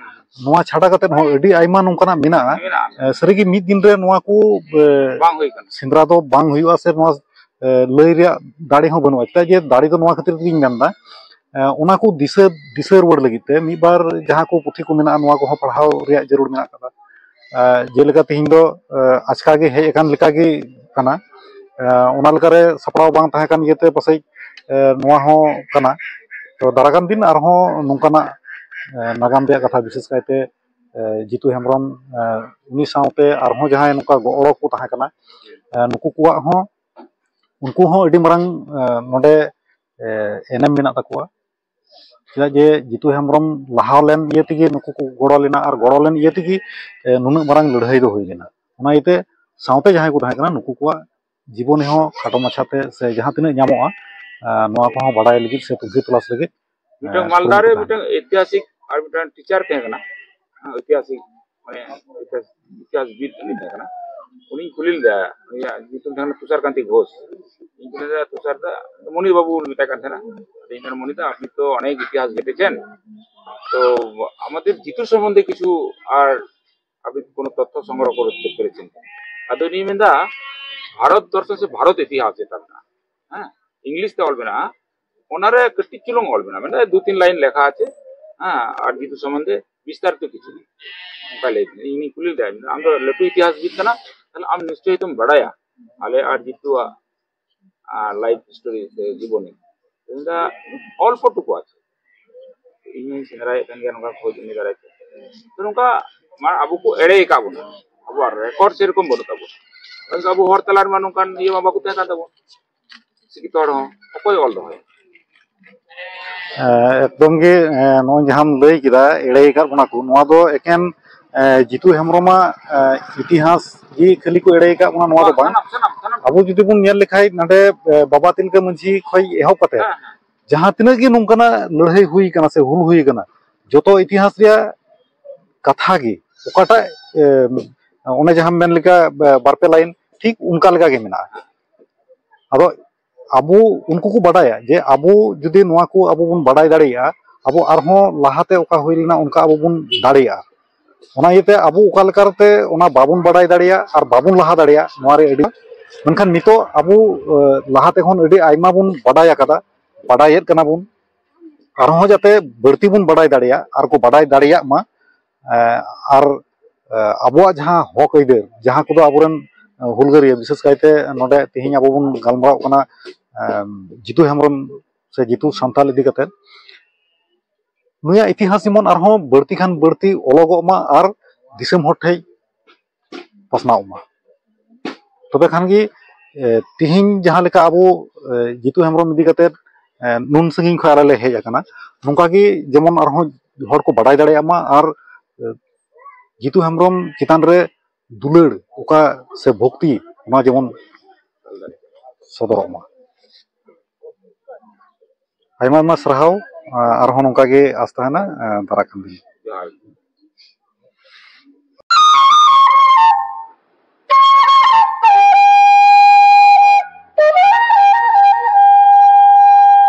ᱱᱚᱣᱟ ᱪᱷᱟᱰᱟ ᱠᱟᱛᱮ ᱦᱚᱸ ᱟᱹᱰᱤ ᱟᱭᱢᱟ ᱱᱚᱝᱠᱟᱱᱟᱜ ᱢᱮᱱᱟᱜᱼᱟ᱾ ᱢᱮᱱᱟᱜᱼᱟ᱾ ᱮᱸ, ᱥᱟᱹᱨᱤᱜᱮ ᱢᱤᱫ ᱫᱤᱱ ᱨᱮ ᱱᱚᱣᱟ ᱠᱚ, ᱮᱸ, ᱵᱟᱝ ᱦᱩᱭ ᱠᱟᱱᱟ᱾ ᱥᱮᱸᱫᱽᱨᱟ ᱫᱚ ᱵᱟᱝ ᱦᱩᱭᱩᱜᱼᱟ, ᱥᱮ ᱱᱚᱣᱟ, ᱮᱸ, ᱞᱟᱹᱭ ᱨᱮᱭᱟᱜ ᱫᱟᱲᱮ ᱦᱚᱸ ᱵᱟᱹᱱᱩᱜᱼᱟ᱾ ᱪᱮᱫᱟᱜ ᱡᱮ ᱫᱟᱲᱮ ᱫᱚ ᱱᱚᱣᱟ ᱠᱷᱟᱹᱛᱤᱨ ᱛᱮᱜᱤᱧ ᱢᱮᱱᱫᱟ, ᱮᱸ, ᱚᱱᱟ ᱠᱚ ᱫᱤᱥᱟᱹ ᱫᱤᱥᱟᱹ ᱨᱩᱣᱟᱹᱲ ᱞᱟᱹᱜᱤᱫ ᱛᱮ ᱢᱤᱫ ᱵᱟᱨ ᱡᱟᱦᱟᱸ ᱠᱚ ᱯᱩᱛᱷᱤ ᱠᱚ ᱢᱮᱱᱟᱜᱼᱟ, ᱱᱚᱣᱟ ᱠᱚᱦᱚᱸ ᱯᱟᱲᱦᱟᱣ ᱨᱮᱭᱟᱜ ᱡᱟᱹᱨᱩᱲ ᱢᱮᱱᱟᱜ ᱠᱟᱫᱟ᱾ ᱮᱸ, ᱡᱮᱞᱮᱠᱟ ᱛᱮᱦᱮᱧ ᱫᱚ, ᱮᱸ, ᱟᱪᱠᱟ ᱜᱮ ᱦᱮᱡ ᱟᱠᱟᱱ ᱞᱮᱠᱟ ᱜᱮ ᱠᱟᱱᱟ᱾ ᱮᱸ, ᱚᱱᱟ ᱞᱮᱠᱟᱨᱮ ᱥᱟᱯᱲᱟᱣ ᱵᱟᱝ ᱛᱟᱦᱮᱸ ᱠᱟᱱ ᱤᱭᱟᱹᱛᱮ ᱯᱟᱥᱮᱡ, ᱮᱸ, ᱱᱚᱣᱟ ᱦᱚᱸ ᱠᱟᱱᱟ᱾ ᱛᱚ ᱫᱟᱨᱟᱭ ᱠᱟᱱ ᱫᱤᱱ ᱟᱨᱦᱚᱸ ᱱᱚᱝᱠᱟᱱᱟᱜ, ᱮᱸ, ᱱᱟᱜᱟᱢ ᱨᱮᱭᱟᱜ ᱠᱟᱛᱷᱟ, ᱵᱤᱥᱮᱥ ᱠᱟᱭᱛᱮ, ᱮᱸ, ᱡᱤᱛᱩ ᱦᱮᱢᱵᱨᱚᱢ, ᱮᱸ, ᱩᱱᱤ ᱥᱟᱶᱛᱮ ᱟᱨᱦᱚᱸ ᱡᱟᱦᱟᱸᱭ ᱱᱚᱝᱠᱟ ᱜᱚᱲᱚ ᱠᱚ ᱛᱟᱦᱮᱸ ᱠᱟᱱᱟ, ᱮᱸ, ᱱᱩᱠᱩ ᱠᱚᱣᱟᱜ ᱦᱚᱸ, ᱩᱱᱠᱩ ᱦᱚᱸ ᱟᱹᱰᱤ ᱢᱟᱨᱟᱝ, ᱮᱸ, ᱱᱚᱰᱮ, ᱮᱸ, ᱮᱱᱮᱢ ᱢᱮᱱᱟᱜ ᱛᱟᱠᱚᱣᱟ᱾ ᱪᱮᱫᱟᱜ ᱡᱮ ᱡᱤᱛᱩ ᱦᱮᱢᱵᱨᱚᱢ ᱞᱟᱦᱟ ᱞᱮᱱ ᱤᱭᱟᱹ ᱛᱮᱜᱮ ᱱᱩᱠᱩ ᱠᱚ ᱜᱚᱲᱚ ᱞᱮᱱᱟ, ᱟᱨ ᱜᱚᱲᱚ ᱞᱮᱱ ᱤᱭᱟᱹ ᱛᱮᱜᱮ ᱮ, ᱱᱩᱱᱟᱹᱜ ᱢᱟᱨᱟᱝ ᱞᱟᱹᱲᱦᱟᱹᱭ ᱫᱚ ᱦᱩᱭ ᱞᱮᱱᱟ᱾ ᱚᱱᱟ ᱤᱭᱟᱹᱛᱮ ᱥᱟᱶᱛᱮ ᱡᱟᱦᱟᱸᱭ ᱠᱚ ᱛᱟᱦᱮᱸ ᱠᱟᱱᱟ, ᱱᱩᱠᱩ ᱠᱚᱣᱟᱜ ᱡᱤᱵᱚᱱᱤ ᱦᱚᱸ ᱠᱷᱟᱴᱚ ᱢᱟᱪᱷᱟᱛᱮ ᱥᱮ ᱡᱟᱦᱟᱸ ᱛᱤᱱᱟᱹᱜ ᱧᱟᱢᱚᱜᱼᱟ, ᱮ, ᱱᱚᱣᱟ ᱠᱚᱦᱚᱸ ᱵᱟᱲᱟᱭ ᱞᱟᱹᱜᱤᱫ ᱥᱮ ᱛᱩᱱᱠᱷᱤ ᱛᱚᱞᱟᱥ ᱞᱟᱹᱜᱤᱫ ᱢᱤᱫᱴᱟᱝ ᱮ, ᱢᱟᱞᱫᱟ ᱨᱮ ᱠᱩᱨᱩᱢᱩᱴᱩ ᱛᱟᱦᱮᱱᱟ᱾ ᱢᱤᱫᱴᱟᱝ ᱤᱛᱤᱦᱟᱥᱤᱠ ᱟᱨ ᱢᱤᱫᱴᱟᱝ ᱴᱤᱪᱟᱨ ᱛᱟᱦᱮᱸ ᱠᱟᱱᱟ, ᱦᱮᱸ, ᱤᱛᱤᱦᱟᱥᱤᱠ, ᱢᱟᱱᱮ ᱤᱛᱤᱦᱟᱥ, ᱤᱛᱤᱦᱟᱥᱵᱤᱫ ᱩᱱᱤ ᱛᱟᱦᱮᱸ ᱠᱟᱱᱟ᱾ ᱩᱱᱤᱧ ᱠᱩᱞᱤ ᱞᱮᱫᱟ, ᱩᱱᱤᱭᱟᱜ ᱧᱩᱛᱩᱢ ᱛᱟᱦᱮᱸ ᱠᱟᱱᱟ ᱛᱩᱥᱟᱨ ᱠᱟᱱᱛᱤ ᱜᱷᱳᱥ᱾ ᱤᱧ ᱠᱩᱞᱤ ᱞᱮᱫᱟ, "ᱛᱩᱥᱟᱨ ᱫᱟ", ᱢᱚᱱᱤ ᱵᱟᱹᱵᱩ ᱵᱚᱱ ᱢᱮᱛᱟᱭ ᱠᱟᱱ ᱛᱟᱦᱮᱱᱟ᱾ ᱟᱫᱚ ᱤᱧ ᱢᱮᱱᱟ, "ᱢᱚᱱᱤ ᱫᱟ, ᱟᱯᱱᱤ ᱛᱚ ᱚᱱᱮᱠ ᱤᱛᱤᱦᱟᱥ ᱜᱷᱮᱴᱮছেন, তো আমাদের জিতু সম্বন্ধে কিছু আর আপনি কোনো তথ্য সংগ্রহ করতে পেরেছেন?" ᱟᱫᱚ ᱩᱱᱤᱭ ᱢᱮᱱᱫᱟ, "ভারতবর্ষ ᱥᱮ ভারত ইতিহাস যেটা ᱢᱮᱱᱟᱜᱼᱟ, ᱦᱮᱸ, ᱤᱝᱞᱤᱥ ᱛᱮ ᱚᱞ ᱢᱮᱱᱟᱜᱼᱟ, ᱚᱱᱟᱨᱮ ᱠᱟᱹᱴᱤᱡ ᱪᱩᱞᱩᱝ ᱚᱞ ᱢᱮᱱᱟᱜᱼᱟ, ᱢᱮᱱᱫᱟ ᱫᱩ ᱛᱤᱱ ᱞᱟᱭᱤᱱ ᱞᱮᱠᱷᱟ ᱟᱪᱷᱮ, ᱦᱮᱸ, ᱟᱨ ᱡᱤᱛᱩ ᱥᱚᱢᱵᱚᱱᱫᱷᱮ ᱵᱤᱥᱛᱟᱨᱤᱛᱚ ᱠᱤᱪᱷᱩ ᱱᱮᱭ᱾" ᱚᱱᱠᱟ ᱞᱟᱹᱭ ᱠᱮᱫᱟ᱾ ᱤᱧᱤᱧ ᱠᱩᱞᱤ ᱞᱮᱫᱟ, "ᱟᱢ ᱫᱚ ᱞᱟᱹᱴᱩ ᱤᱛᱤᱦᱟᱥᱵᱤᱫ ᱠᱟᱱᱟ, ᱛᱟᱦᱞᱮ ᱟᱢ ᱱᱤᱥᱪᱚᱭ ᱛᱚᱢ ᱵᱟᱲᱟᱭᱟ ᱟᱞᱮ ᱟᱨ ᱡᱤᱛᱩᱣᱟᱜ ᱞᱟᱭᱤᱯᱷ ᱥᱴᱳᱨᱤ ᱥᱮ ᱡᱤᱵᱚᱱᱤ?" ᱢᱮᱱᱫᱟ, "ᱚᱞᱯᱚ ᱴᱩᱠᱩ ᱟᱪᱷᱮ, ᱤᱧ ᱦᱚᱸᱧ ᱥᱮᱸᱫᱽᱨᱟᱭᱮᱫ ᱠᱟᱱ ᱜᱮᱭᱟ ᱱᱚᱝᱠᱟ ᱠᱷᱚᱡᱽ ᱩᱱᱤ ᱫᱟᱨᱟᱭ ᱛᱮ᱾ ᱛᱚ ᱱᱚᱝᱠᱟ ᱢᱟ ᱟᱵᱚ ᱠᱚ ᱮᱲᱮ ᱟᱠᱟᱫ ᱵᱚᱱᱟ, ᱟᱵᱚᱣᱟᱜ ᱨᱮᱠᱚᱨᱰ ᱥᱮᱨᱚᱠᱚᱢ ᱵᱟᱹᱱᱩᱜ ᱛᱟᱵᱚᱱᱟ᱾ ᱟᱵᱚ ᱦᱚᱲ ᱛᱟᱞᱟ ᱨᱮᱢᱟ ᱱᱚᱝᱠᱟᱱ ᱤᱭᱟᱹ ᱢᱟ ᱵᱟᱠᱚ ᱛᱟᱦᱮᱸ ᱠᱟᱱ ᱛᱟᱵᱚᱱᱟ, ᱥᱤᱠᱠᱷᱤᱛ ᱦᱚᱲ ᱦᱚᱸ ᱚᱠᱚᱭ ᱚᱞ ᱫᱚᱦᱚᱭᱟ? ᱮ, ᱮᱠᱫᱚᱢ ᱜᱮ, ᱮ, ᱱᱚᱜᱼᱚᱭ ᱡᱟᱦᱟᱸᱢ ᱞᱟᱹᱭ ᱠᱮᱫᱟ, ᱮᱲᱮ ᱟᱠᱟᱫ ᱵᱚᱱᱟ ᱠᱚ, ᱱᱚᱣᱟ ᱫᱚ ᱮᱠᱮᱱ, ᱮ, ᱡᱤᱛᱩ ᱦᱮᱢᱵᱨᱚᱢᱟᱜ, ᱮ, ᱤᱛᱤᱦᱟᱥ ᱜᱮ ᱠᱷᱟᱹᱞᱤ ᱠᱚ ᱮᱲᱮ ᱟᱠᱟᱫ ᱵᱚᱱᱟ, ᱱᱚᱣᱟ ᱫᱚ ᱵᱟᱝ᱾ ᱥᱟᱱᱟᱢ, ᱥᱟᱱᱟᱢ, ᱥᱟᱱᱟᱢ᱾ ᱟᱵᱚ ᱡᱩᱫᱤ ᱵᱚᱱ ᱧᱮᱞ ᱞᱮᱠᱷᱟᱡ, ᱱᱚᱰᱮ, ᱮ, ᱵᱟᱵᱟ ᱛᱤᱞᱠᱟᱹ ᱢᱟᱹᱡᱷᱤ ᱠᱷᱚᱡ ᱮᱦᱚᱵ ᱠᱟᱛᱮ ᱦᱮᱸ, ᱦᱮᱸ᱾ ᱡᱟᱦᱟᱸ ᱛᱤᱱᱟᱹᱜ ᱜᱮ ᱱᱚᱝᱠᱟᱱᱟᱜ ᱞᱟᱹᱲᱦᱟᱹᱭ ᱦᱩᱭ ᱠᱟᱱᱟ ᱥᱮ ᱦᱩᱞ ᱦᱩᱭ ᱠᱟᱱᱟ, ᱡᱚᱛᱚ ᱤᱛᱤᱦᱟᱥ ᱨᱮᱭᱟᱜ ᱠᱟᱛᱷᱟ ᱜᱮ ᱚᱠᱟᱴᱟᱜ, ᱮ, ᱚᱱᱮ ᱡᱟᱦᱟᱸᱢ ᱢᱮᱱ ᱞᱮᱠᱟ, ᱵᱟ-, ᱵᱟᱨᱯᱮ ᱞᱟᱭᱤᱱ ᱴᱷᱤᱠ ᱚᱱᱠᱟ ᱞᱮᱠᱟ ᱜᱮ ᱢᱮᱱᱟᱜᱼᱟ᱾ ᱟᱫᱚ ᱟᱵᱚ, ᱩᱱᱠᱩ ᱠᱚ ᱵᱟᱰᱟᱭᱟ ᱡᱮ ᱟᱵᱚ ᱡᱩᱫᱤ ᱱᱚᱣᱟ ᱠᱚ ᱟᱵᱚ ᱵᱚᱱ ᱵᱟᱰᱟᱭ ᱫᱟᱲᱮᱭᱟᱜᱼᱟ, ᱟᱵᱚ ᱟᱨᱦᱚᱸ ᱞᱟᱦᱟᱛᱮ ᱚᱠᱟ ᱦᱩᱭ ᱞᱮᱱᱟ ᱚᱱᱠᱟ ᱟᱵᱚ ᱵᱚᱱ ᱫᱟᱲᱮᱭᱟᱜᱼᱟ᱾ ᱚᱱᱟ ᱤᱭᱟᱹᱛᱮ ᱟᱵᱚ ᱚᱠᱟ ᱞᱮᱠᱟᱛᱮ ᱚᱱᱟ ᱵᱟᱵᱚᱱ ᱵᱟᱰᱟᱭ ᱫᱟᱲᱮᱭᱟᱜᱼᱟ ᱟᱨ ᱵᱟᱵᱚᱱ ᱞᱟᱦᱟ ᱫᱟᱲᱮᱭᱟᱜᱼᱟ, ᱱᱚᱣᱟ ᱨᱮ ᱟᱹᱰᱤ, ᱢᱮᱱᱠᱷᱟᱱ ᱱᱤᱛᱚᱜ ᱟᱵᱚ, ᱮ, ᱞᱟᱦᱟᱛᱮ ᱠᱷᱚᱱ ᱟᱹᱰᱤ ᱟᱭᱢᱟ ᱵᱚᱱ ᱵᱟᱰᱟᱭ ᱟᱠᱟᱫᱟ, ᱵᱟᱰᱟᱭᱮᱫ ᱠᱟᱱᱟ ᱵᱚᱱ, ᱟᱨᱦᱚᱸ ᱡᱟᱛᱮ ᱵᱟᱹᱲᱛᱤ ᱵᱚᱱ ᱵᱟᱰᱟᱭ ᱫᱟᱲᱮᱭᱟᱜ ᱟᱨ ᱠᱚ ᱵᱟᱰᱟᱭ ᱫᱟᱲᱮᱭᱟᱜ ᱢᱟ᱾ ᱮ, ᱟᱨ, ᱮ, ᱟᱵᱚᱣᱟᱜ ᱡᱟᱦᱟᱸ ᱦᱚᱠ ᱟᱹᱭᱫᱟᱹᱨ, ᱡᱟᱦᱟᱸ ᱠᱚᱫᱚ ᱟᱵᱚᱨᱮᱱ, ᱮ, ᱦᱩᱞᱜᱟᱹᱨᱤᱭᱟᱹ, ᱵᱤᱥᱮᱥ ᱠᱟᱭᱛᱮ ᱱᱚᱰᱮ ᱛᱮᱦᱮᱧ ᱟᱵᱚ ᱵᱚᱱ ᱜᱟᱞᱢᱟᱨᱟᱣ ᱠᱟᱱᱟ, ᱮᱢ, ᱡᱤᱛᱩ ᱦᱮᱢᱵᱨᱚᱢ ᱥᱮ ᱡᱤᱛᱩ ᱥᱟᱱᱛᱟᱞ ᱤᱫᱤ ᱠᱟᱛᱮ, ᱱᱩᱭᱟᱜ ᱤᱛᱤᱦᱟᱥ ᱡᱮᱢᱚᱱ ᱟᱨᱦᱚᱸ ᱵᱟᱹᱲᱛᱤ ᱠᱷᱟᱱ ᱵᱟᱹᱲᱛᱤ ᱚᱞᱚᱜᱚᱜ ᱢᱟ ᱟᱨ ᱫᱤᱥᱚᱢ ᱦᱚᱲ ᱴᱷᱮᱡ ᱯᱟᱥᱱᱟᱣᱚᱜ ᱢᱟ᱾ ᱛᱚᱵᱮ ᱠᱷᱟᱱ ᱜᱮ, ᱮ, ᱛᱤᱦᱤᱧ ᱡᱟᱦᱟᱸ ᱞᱮᱠᱟ ᱟᱵᱚ, ᱮ, ᱡᱤᱛᱩ ᱦᱮᱢᱵᱨᱚᱢ ᱤᱫᱤ ᱠᱟᱛᱮ ᱱᱩᱱ ᱥᱟᱺᱜᱤᱧ ᱠᱷᱚᱱ ᱟᱞᱮ ᱞᱮ ᱦᱮᱡ ᱟᱠᱟᱱᱟ᱾ ᱱᱚᱝᱠᱟ ᱜᱮ ᱡᱮᱢᱚᱱ ᱟᱨᱦᱚᱸ ᱦᱚᱲ ᱠᱚ ᱵᱟᱰᱟᱭ ᱫᱟᱲᱮᱭᱟᱜ ᱢᱟ ᱟᱨ ᱡᱤᱛᱩ ᱦᱮᱢᱵᱨᱚᱢ ᱪᱮᱛᱟᱱ ᱨᱮ ᱫᱩᱞᱟᱹᱲ ᱚᱠᱟ ᱥᱮ ᱵᱷᱚᱠᱛᱤ, ᱚᱱᱟ ᱡᱮᱢᱚᱱ ᱥᱚᱫᱚᱨᱚᱜ ᱢᱟ᱾ ᱟᱭᱢᱟ ᱟᱭᱢᱟ ᱥᱟᱨᱦᱟᱣ᱾ ᱟᱨᱦᱚᱸ ᱱᱚᱝᱠᱟ ᱜᱮ ᱟᱥ ᱛᱟᱦᱮᱱᱟ ᱫᱟᱨᱟᱭ ᱠᱟᱱ ᱫᱤᱱ᱾